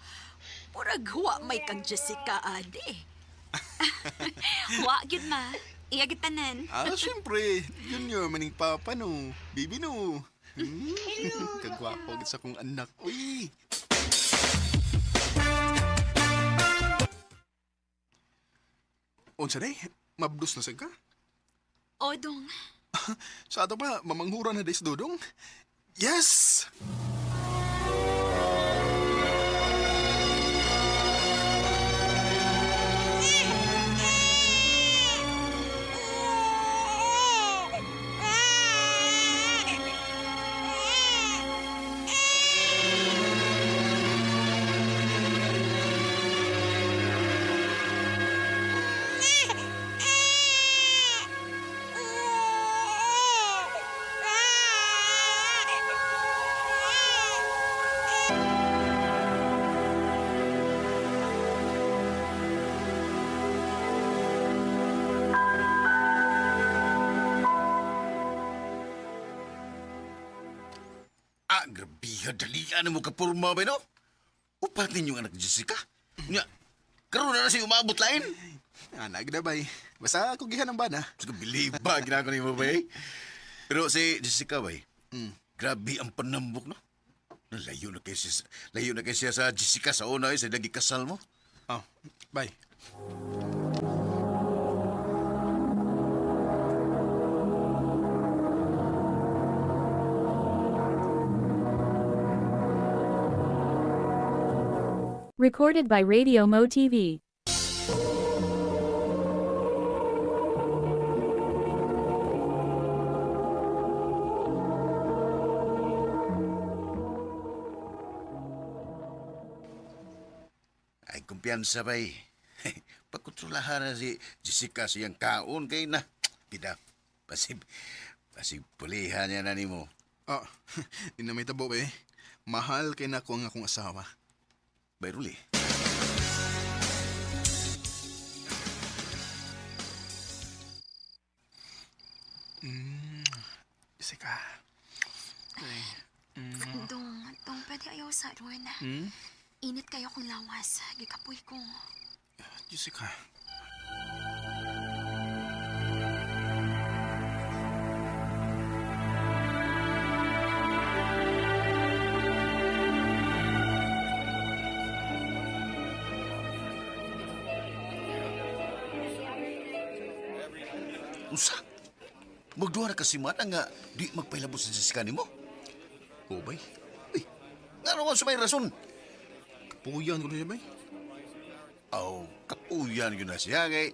Murag huwa may kang Jessica, ade. Wa gyud ma. Iya gyud tanan. Ah, syempre. Junior, maning papa no. Baby no. Hmm? Kagwapo gid sa kong anak. Uy! Unsa day? Mabdus na sad ka? O dong. Sa ato pa, mamanghura na des dudong. Yes! Ah, grabiha, dalian mo kapurma ba, no? Upat ninyong anak Jessica. Nya, karoon na na siya umabot lain. Anak na bay. Basta kugihan ang bana. Sige, believe ba, ginagawa ni mo ba, eh? Pero si Jessica, bay, grabe ang panambok, no? Layo na kayo siya, layo na kayo siya sa Jessica sa una, eh, sa nagikasal mo. Oh, bye. Recorded by Radio Mo TV. Ay, kumpiyansa, bay. Pagkontrolahan na si Jessica sa iyang kaon kay na. Pida, pasig, pasig pulihan niya na nimo. Oh, di na may tabo eh. Mahal kay nako ang akong asawa. Bay, Ruli. Jessica. Dong, dong pwede ayaw sa ron. Hmm? Init kayo kong lawas. Gikapoy ko. Jessica. Usa? Magduha na kasi man nga di magpailabot sa Jessica nimo. Oh, bay. Uy, nga naman sa may rason. Kapuyan ko na siya, bay. Aw, kapuyan yun na siya kay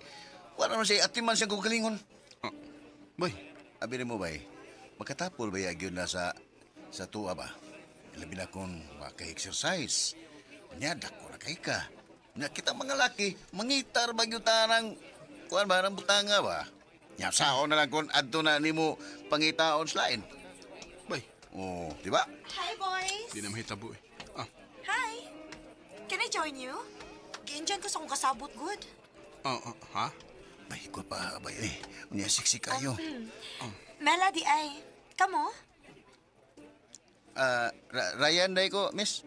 wala naman siya atiman siyang kugalingon. Ah, bay. Abi nimo bay, makatapol ba yun na sa tuwa ba? Labi na kung maka-exercise. Nya, dako na kay ka. Nya, kita mga laki, mangitar ba yun tanang, kuan ba, ng butanga ba? Nya, sao na lang kung adto na nimo pangitaon sa lain. Bay. Oh, di ba? Hi, boys! Di na mahitabo eh. Ah, Hi! Can I join you? Giinjan ko sa kong kasabot, good. Ha? Bay, ko pa, bay, eh. Unya, siksi kayo. Mela, di ay. Kamo? Ah, Ryan, day ko, miss.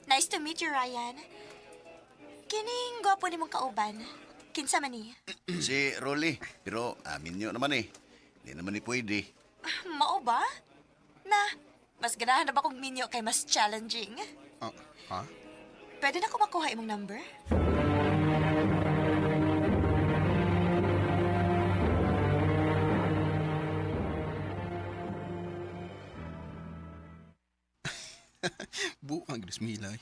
Nice to meet you, Ryan. Kining gwapo ni mong kauban. Kinsa man ni? Si Rolly. Pero amin nyo naman eh. Hindi naman ni pwede. Mao ba? Na, mas ganahan na ba kong minyo kay mas challenging? Ah, ha? Pwede na ko makuha imong number? Buang gris Mila eh.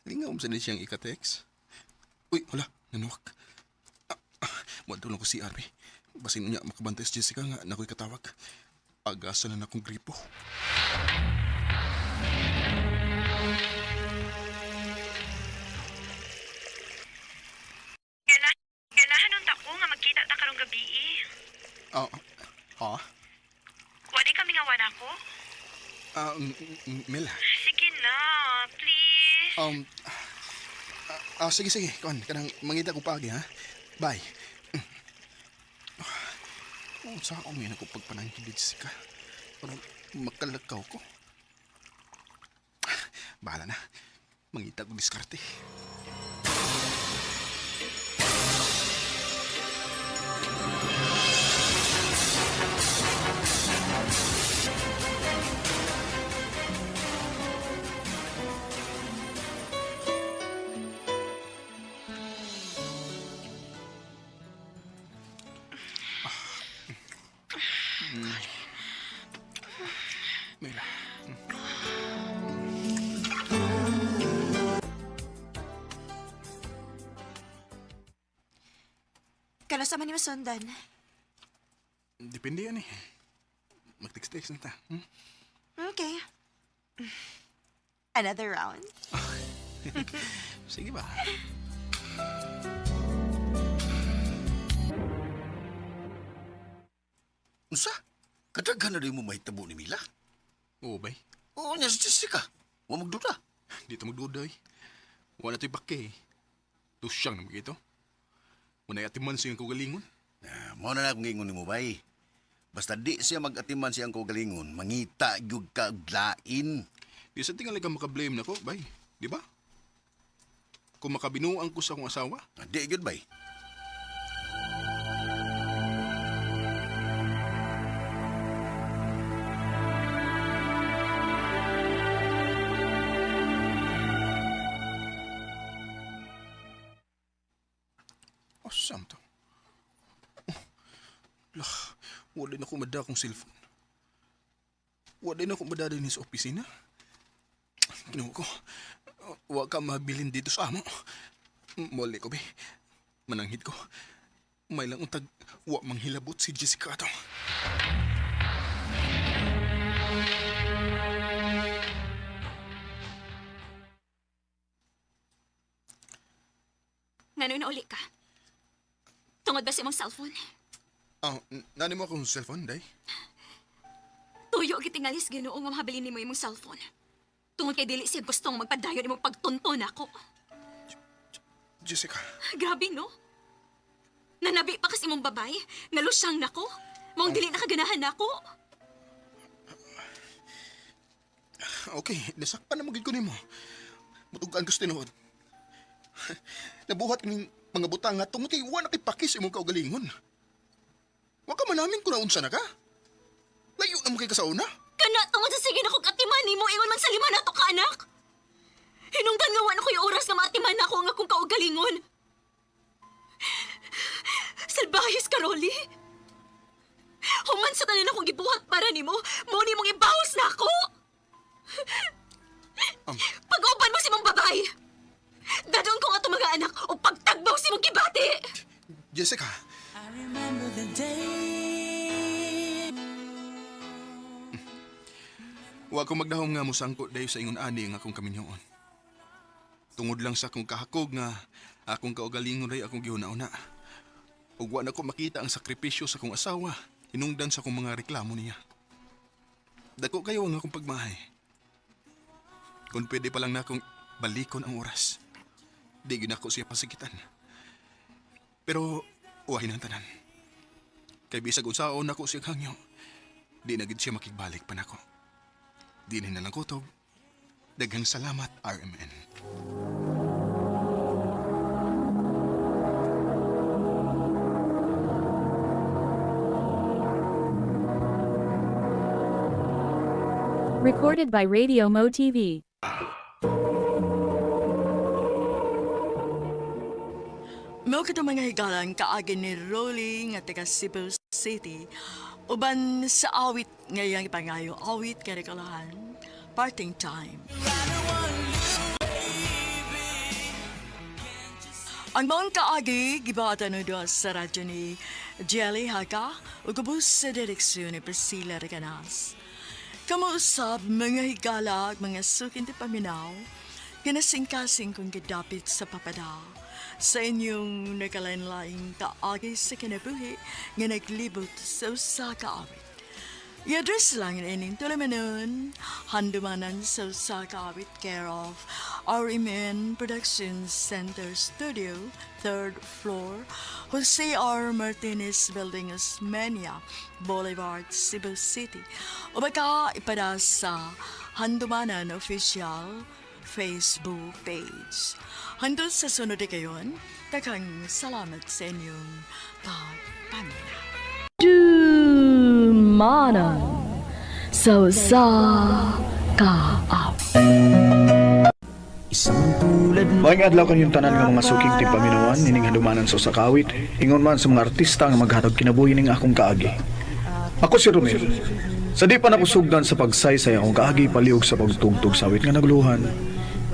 Lingaw mo sa siyang ikatext. Uy, wala. Nanuwak. Ah, lang ko si Arby. Basin niya makabantay si Jessica nga nako'y katawag. Agasa na na akong gripo. Ganahan unta ko nga magkita ta karong gabi eh. Ah, ha? Wala kami nga wana ko. Ah, Mel. Sige na, please. Sige, sige. Kuan, kanang mangita ko paagi, ha? Bye. Oh, sa ako ngayon ako pagpanangkid ni Jessica. Parang makalakaw ko. Bahala na. Mangita kong diskarte. Mila. Kano sa man ni masundan? Depende yan eh. Mag-text-text na ta. Okay. Another round? Sige ba? Unsa? Kadaghan na rin mo mahitabo ni Mila? Oo, bay. Oo, niya si Jessica. Wa magduda. Dito magduda eh. Wala to'y pake eh. Tusyang naman ito. Wala atiman siyang kagalingon. Ah, mao na na akong giingon nimo bay. Basta di siya mag-atiman siyang kaugalingon, mangita gyud ka og lain. Di sa tingali ka makablame nako, bay. Di ba? Kung makabinuang ko sa akong asawa, Ah, di gyud bay. Oh, saan to? Oh, lah, wala na ko mada akong cellphone. Wala na ko mada din sa opisina. Kinuha ko. Wa ka mabilin dito sa amo. Mali ko, be. Mananghid ko. May lang untag, wa manghilabot si Jessica ato. Ngano na uli ka? Tungod ba sa imong cellphone? Ah, nani mo akong cellphone, day? Tuyo gitingalis Ginoo nga mahabilin nimo imong cellphone. Tungod kay dili siya gustong magpadayon imong pagtunton ako. Jessica. Grabe no. Nanabi pa kasi imong babay, nga lusyang nako. Maong dili nakaganahan nako. Okay, nasakpan na magid ko nimo. Mutugan ko sa tinuod. Nabuhat ning mga butang nga tungod kay wa na kay pakis imong kaugalingon. Wa ka manamin kung naunsa na ka. Layo na mo kay ka sa una. Kana tungod sa sige na kog atiman nimo ingon man sa lima nato ka anak. Hinungdan nga wa na ko'y oras nga maatiman nako ang akong kaugalingon. Salbahis ka, Rolly. Human sa tanan akong gibuhat para nimo, mo nimong ibahos na ako. Pag-uban mo si mong babay. Dadon ko nga mga anak o pagtagbaw si mong gibati. Jessica. I remember the day. Wa ko magdahom nga mosangko dayo sa ingon ani nga akong kaminyoon. Tungod lang sa akong kahakog nga akong kaugalingon ray akong gihuna-una. Ug wa na ko makita ang sakripisyo sa akong asawa hinungdan sa akong mga reklamo niya. Dako kayo ang akong pagmahay. Kung pwede pa lang na akong balikon ang oras, di gyud nako siya pasikitan. Pero uwahin ang tanan. Kay bisag unsaon nako siya hangyo, di na gid siya makigbalik pa nako. Di na lang kutob. Daghang salamat, RMN. Recorded by Radio Mo TV. Mao kato mga higalang kaagi ni Rolly nga taga Cebu City uban sa awit ngayang ipangayo awit kay Rekalahan, Parting Time. Ang maong kaagi gibata no doon sa radyo ni Jelly Haga ug ubos sa direksyon ni Priscilla Reganas. Kamuusab mga higala ug mga sukin ti paminaw, kinasingkasing kong gidapit sa papada sa inyong nakalain-laing kaagi sa kinabuhi nga naglibot sa usa ka awit. I-address lang ining tulamanon, handumanan sa usa ka awit, care of RMN Production Center Studio, 3rd floor, Jose R. Martinez Building, Osmeña Boulevard, Cebu City. O baka ipada sa Handumanan Official. Facebook page. Hangtod sa sunod kayon, daghang salamat sa inyong pagpaminaw. Dumanan sa usa ka Maayong adlaw kanyong tanan nga mga suking tigpaminawan nining handumanan sa usa ka awit, ingon man sa mga artista nga maghatag kinabuhi ning akong kaagi. Ako si Romel. Sa di pa nakusugdan sa pagsaysay akong kaagi palihog sa pagtugtog sa awit nga nagluhan,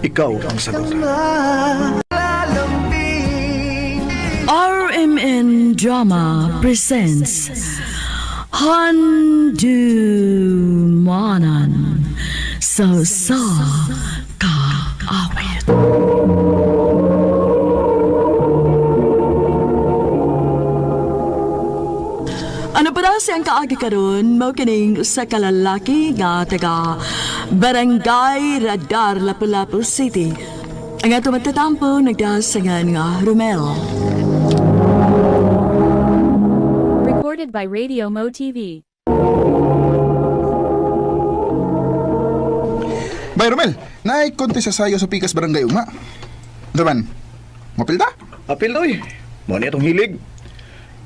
ikaw ang sagot. RMN Drama presents Handumanan sa usa ka awit. Ano pa daw siyang kaagi karon mao kining usa ka lalaki nga taga Barangay Radar, Lapu-Lapu City. Ang ato matatampo nagdasangan nga Romel. Recorded by Radio Mo TV. Bay Romel, naay konti sa sayo sa Pikas Barangay ugma. Daman, mapil ta? Apil na oy. Mao ni atong hilig.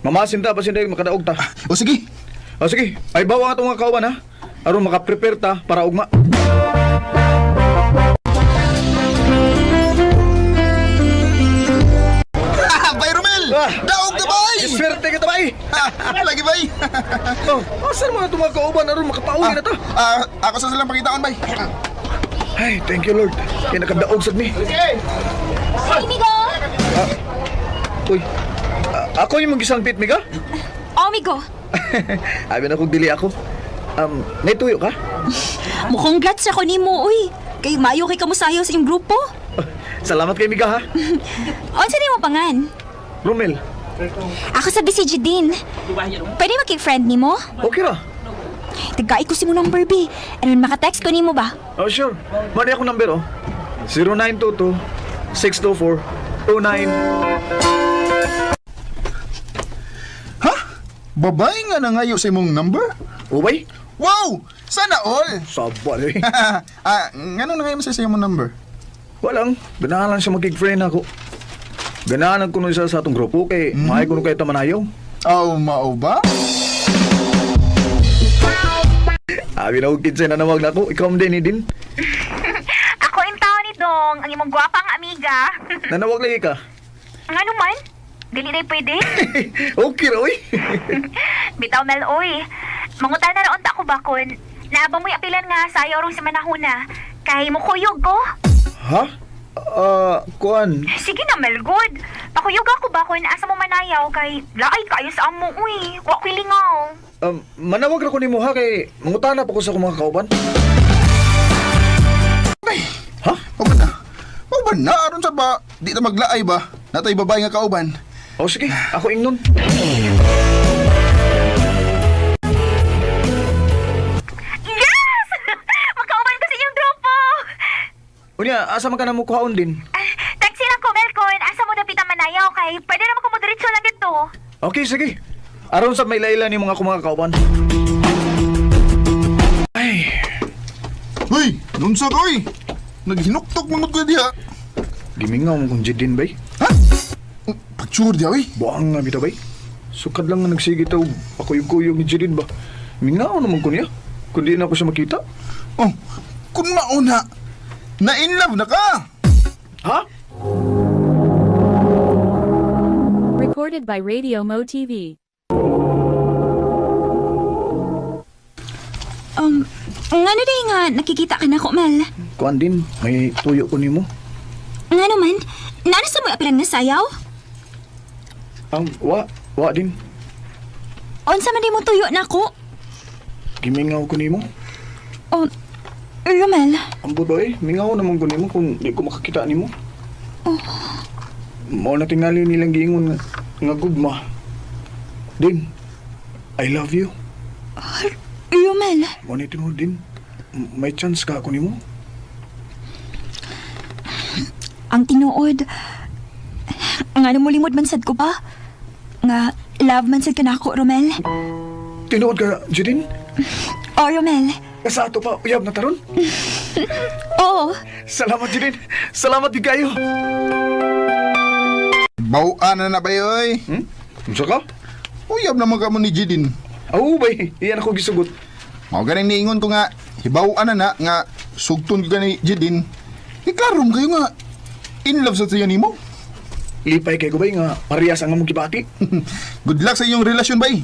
Mamasin ta basin dahil makadaog ta. O sige. O sige, ay bawa atong mga kauban ha. Aron makaprepare ta para ugma. Bay Romel! Daog na bay! Swerte ka ta bay! Lagi bay! Oh, asan mga itong mga kauban aron makapauwi na ta? Ako sa silang pangitaon bay. Ay, thank you Lord. Kaya nakadaog sad mi. Hi, Migo! Uy, ako yung magisangpit miga? Oh, Migo. Abi na kung dili ako. Naituyo ka? Mukongrats ako nimo, uy. Kay maayo kay kamusayo sa inyong grupo. Salamat kay Miga ha. Unsa nimo pangan? Romel, Ako sa BCG din. Pwede makig-friend nimo? okay ra. Tagai ko si mo number B. Ano maka-text ko nimo ba? Oh, sure. Mali akong number oh. 0922 624 29. Ha? Babae nga nangayo sa imong number? Ubay? Wow! Sana all! Sabal eh. Ngano nangayo mo sa imong number? Walang. Ganahan lang siya magig-friend ako. Ganahan ko nun siya sa atong grupo kay maay ko nun kayo tamanayaw. Oh, mao ba? Abi na og kinsay nanawag na ako. Ikaw man din eh, din. Ako in taon ni Dong, ang imong gwapang amiga. Nanawag lagi ka. Ngano man? Dili na pwede. Okay ra oy. Bitaw Mel oy. Mangutan na raon ta ko bakon. Naaba mo'y apilan nga sayo rong si manahuna. Kay mukuyog ko. Ha? Kuan. Sige na Mel, good. Pakuyog ako bakon asa mo manayaw kay laay kaayo sa amo uy. Wa ko'y lingaw. Manawag ra ko nimo ha kay mangutana pa ko sa akong mga kauban. Ha? Mao na. Mao ba na aron sa ba di ta maglaay ba? Natay babae nga kauban. O sige, ako ingnon. Yes! Makauban ko sa inyong grupo. Unya, asa man ka na mo kuhaon din? Taxi lang ko, Melcon. Asa mo dapita manayaw kay pwede naman ko mo diretso lang dito. Okay, sige. Aron sa may laila ni mga akong mga kauban. Ay, Hoy, nunsa ka oy? Naghinuktok man ko diha. Gimingaw mo kong Jidin bay. Ha? Pagtsur diha oy. Buang nga bitaw bay. Sukad lang nga nagsige ta og pakuyog-kuyog ni Jidin ba. Mingaw naman ko niya. Kung di na ako siya makita. Oh, kun mauna, na in love na ka. Ha? Recorded by Radio Mo TV. Ngano day nga nakikita ka na ko, Mel? Kuan din, may tuyo ko nimo. Ngano man? Naano sa mo apilan nga sayaw? Wa din. Unsa man di mo tuyo na ko? Gimingaw ko nimo. Oh, Romel. Ambot ba eh, mingaw naman ko nimo kung di ko makakita nimo. Oh. Mao na tingali nilang giingon nga gugma. Din, I love you. Romel. Mao na tinuod din. May chance ka ako nimo. Ang tinuod. Nga mo limod man sad ko ba? Nga love man sad ka na ako, Romel. Tinuod ka, Jadine? Oh, Romel. Sa ato pa, uyab na taron? Oo. Salamat, Jilin. Salamat, di kayo. Bawaan na na ba, oy? Unsa ka? Uyab naman ka mo ni Jidin. Oo, bay. Iyan ako gisugot. Mao ganing niingon ko nga, hibawaan na na nga sugton ko ni Jidin. Iklaro mo kayo nga, in love sa siya nimo. Lipay kay ko bay nga parehas ang among gibati. Good luck sa inyong relasyon, bay.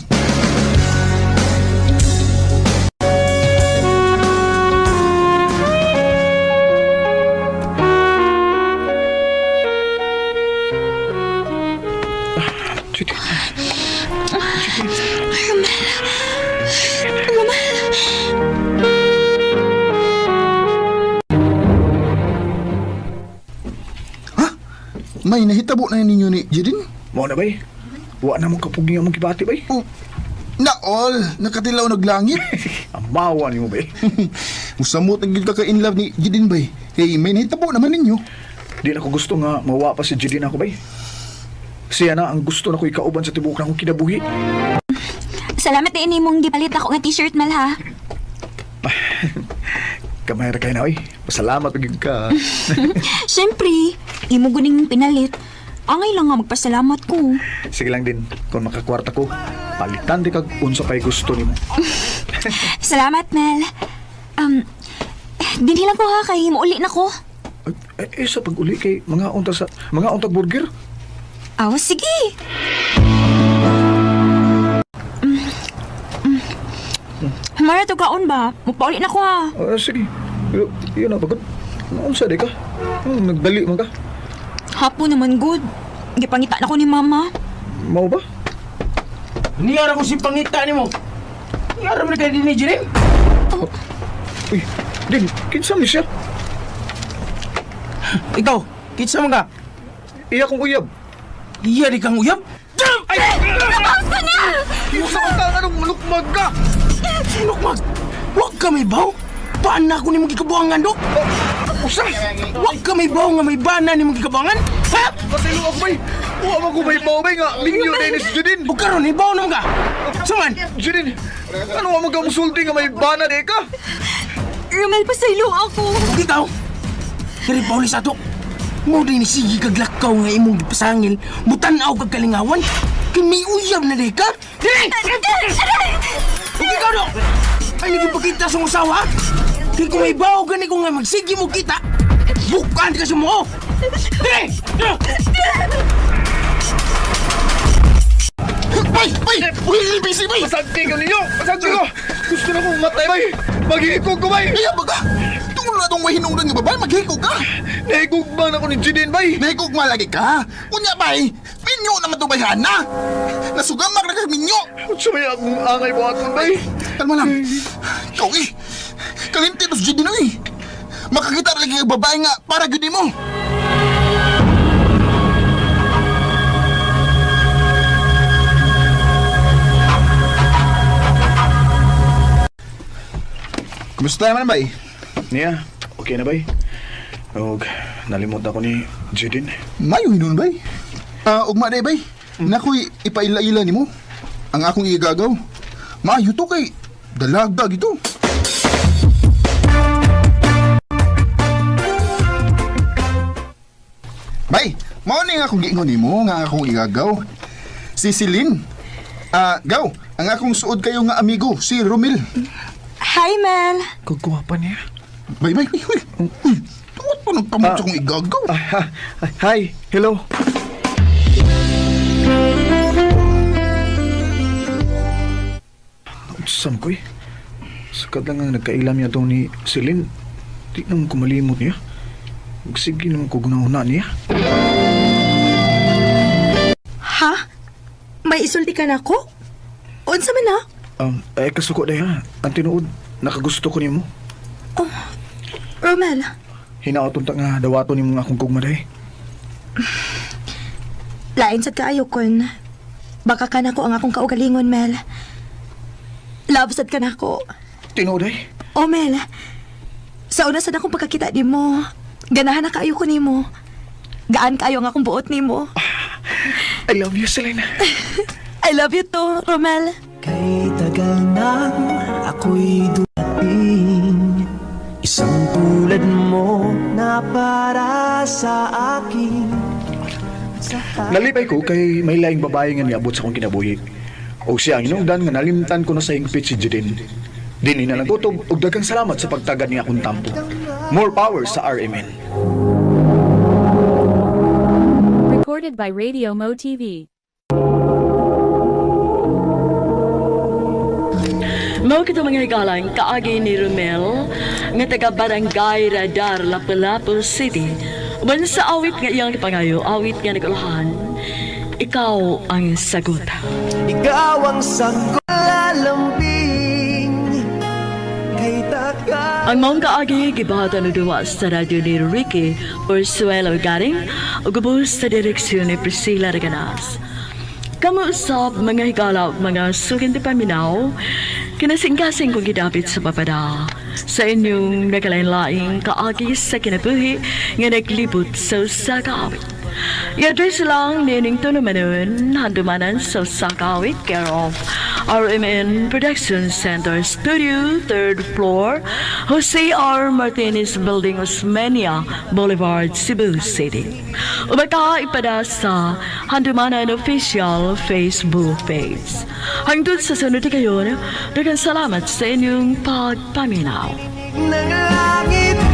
May nahitabo na ninyo ni Jidin? Mao na bay. Wa na mo kapugi among gibati bay. Oh, na all, nakatilaw naglangit. Amawa nimo bay. Musamot ang gid ka ka in love ni Jidin bay. Hey, may nahitabo naman ninyo. Di na ko gusto nga mawa pa si Jidin ako bay. Siya na ang gusto na ko ikauban sa tibuok na akong kinabuhi. Salamat din imong gipalit ako nga t-shirt, Mel, ha? Kamay ra kay na oy. Pasalamat gyud ka. Siyempre, imo guning pinalit. Angay lang nga magpasalamat ko. Sige lang din, kung makakwarta ko, palitan di kag unsa pay gusto nimo. Salamat, Mel. Dinhi lang ko ha, kay muuli na ko. Eh, sa pag-uli kay mga unta sa mga untag burger. Aw, sige. Mara to kaon ba? Mupauli na ko ha. Sige. Yun na pagod. Unsa di ka? Nagdali man ka. Hapon naman good. Gipangita na ko ni mama. Mao ba? Niyara ko si pangita nimo. Niyara mo na kayo din ni Jirin? Oh. Uy, Din, kinsa man siya? Ikaw, kinsa man ka? Iya kong uyab. Iya di kang uyab? Ay! Nabas ka na! Usa ka anong lukmag ka? Lukmag? Huwag ka may baw? Bana ko ni mong gikabuangan do? Usa! Huwag ka may baw nga may bana ni mong gikabuangan? Ha? Pasaylo ako bay! Huwag mo ko may baw bay nga! Mingyo na ni si Judin! Huwag karon, ibaw naman ka! Saman! Judin! Ano nga magamusulti nga may bana di ka? Romel, pasaylo ako! Huwag ikaw! Diri Paulis ato! Mo din ni sige kag lakaw nga imong gipasangil, mutan-aw kag kalingawan, kay may uyab na di ka! Diri! Huwag ikaw do! Ay, nagipakita sa usawa? Kay kung may baw gani ko nga magsige mo kita, bukan ka sa mo! Diri! Bay! Bay! Uy, busy, bay! Pasagti ko ninyo! Pasagti ko! Gusto na kong matay, bay! Maghihikog ko, bay! Kaya baga! Tungod na itong mahinungdan nga babae, maghihikog ka! Nahigugma na ko ni Jidin, bay! Nahigugma lagi ka! Unya, bay! Minyo naman ito, bay, hana! Nasugamak na ka, minyo! Unsa may akong angay mo aton, bay! Kalma lang! Ikaw, eh! Kalimti to si Jidin, eh! Makakita na lagi ang babae nga para gud mo! Kumusta naman, bay? Niya, okay na, bay? Og, nalimot ako ni Jidin. Mayo hinun, bay. Ugma day, bay. Nakoy ipaila-ila nimo. Ang akong igagaw. Maayo to kay dalagdag ito. Bay, mao ni nga akong giingon nimo nga akong igagaw. Si Celine. Gaw, ang akong suod kayo nga amigo, si Romel. Hi, Mel. Kagwapa niya. Bay, bay, uy, uy. Uy, tungod pa nagkamot sa akong igagaw. Hi, hello. Saan ko eh? Sakad lang ang nagkailam niya itong ni Celine. Di naman ko malimot niya. Sige naman ko gunahuna niya. Ha? May isulti ka na ako? Unsa man na? Ay kasuko na ha. Ang tinuod, nakagusto ko nimo. Oh, Romel. Hinaot unta nga dawaton nimo nga akong gugma day. Lain sad kaayo kun. Baka ka nako ang akong kaugalingon, Mel. Love sad ka nako. Tinuod ay? Oh, Mel. Sa una sad akong pagkakita nimo, ganahan na kaayo ko nimo. Gaan kaayo ang akong buot nimo. I love you, Selena. I love you too, Romel. Kay tagal nang ako'y dumating. Hanapin isang tulad mo na para sa akin. Nalipay ko kay may laing babae nga niabot sa akong kinabuhi. Og siya ang hinungdan nga nalimtan ko na sa hingpit si Jadine. Dinhi na lang kutob og daghang salamat sa pagtagad ni akong tampo. More power sa RMN. Recorded by Radio Mo TV. Mao kito mga higalang kaagi ni Romel nga taga Barangay Radar, Lapu-Lapu City. Uban sa awit nga iyang gipangayo, awit nga nagulahan, Ikaw ang Sagot. Ikaw ang sagot, lalambing kay taka. Ang maong kaagi gibahatan og duwa sa radyo ni Ricky Orsuelo Garing ug ubos sa direksyon ni Priscilla Reganas. Kamo usab mga higala ug mga sukin ti paminaw, kinasingkasing kong gidapit sa papada sa inyong nagkalain-laing kaagi sa kinabuhi nga naglibot sa usa ka awit. I-address lang nining tulumanon, handumanan sa usa ka awit, care of RMN Production Center Studio, 3rd floor, Jose R. Martinez Building, Osmeña Boulevard, Cebu City. Ubaka ipada sa Handumanan Official Facebook page. Hangtod sa sunod kayon, daghang salamat sa inyong pagpaminaw. Ng langit.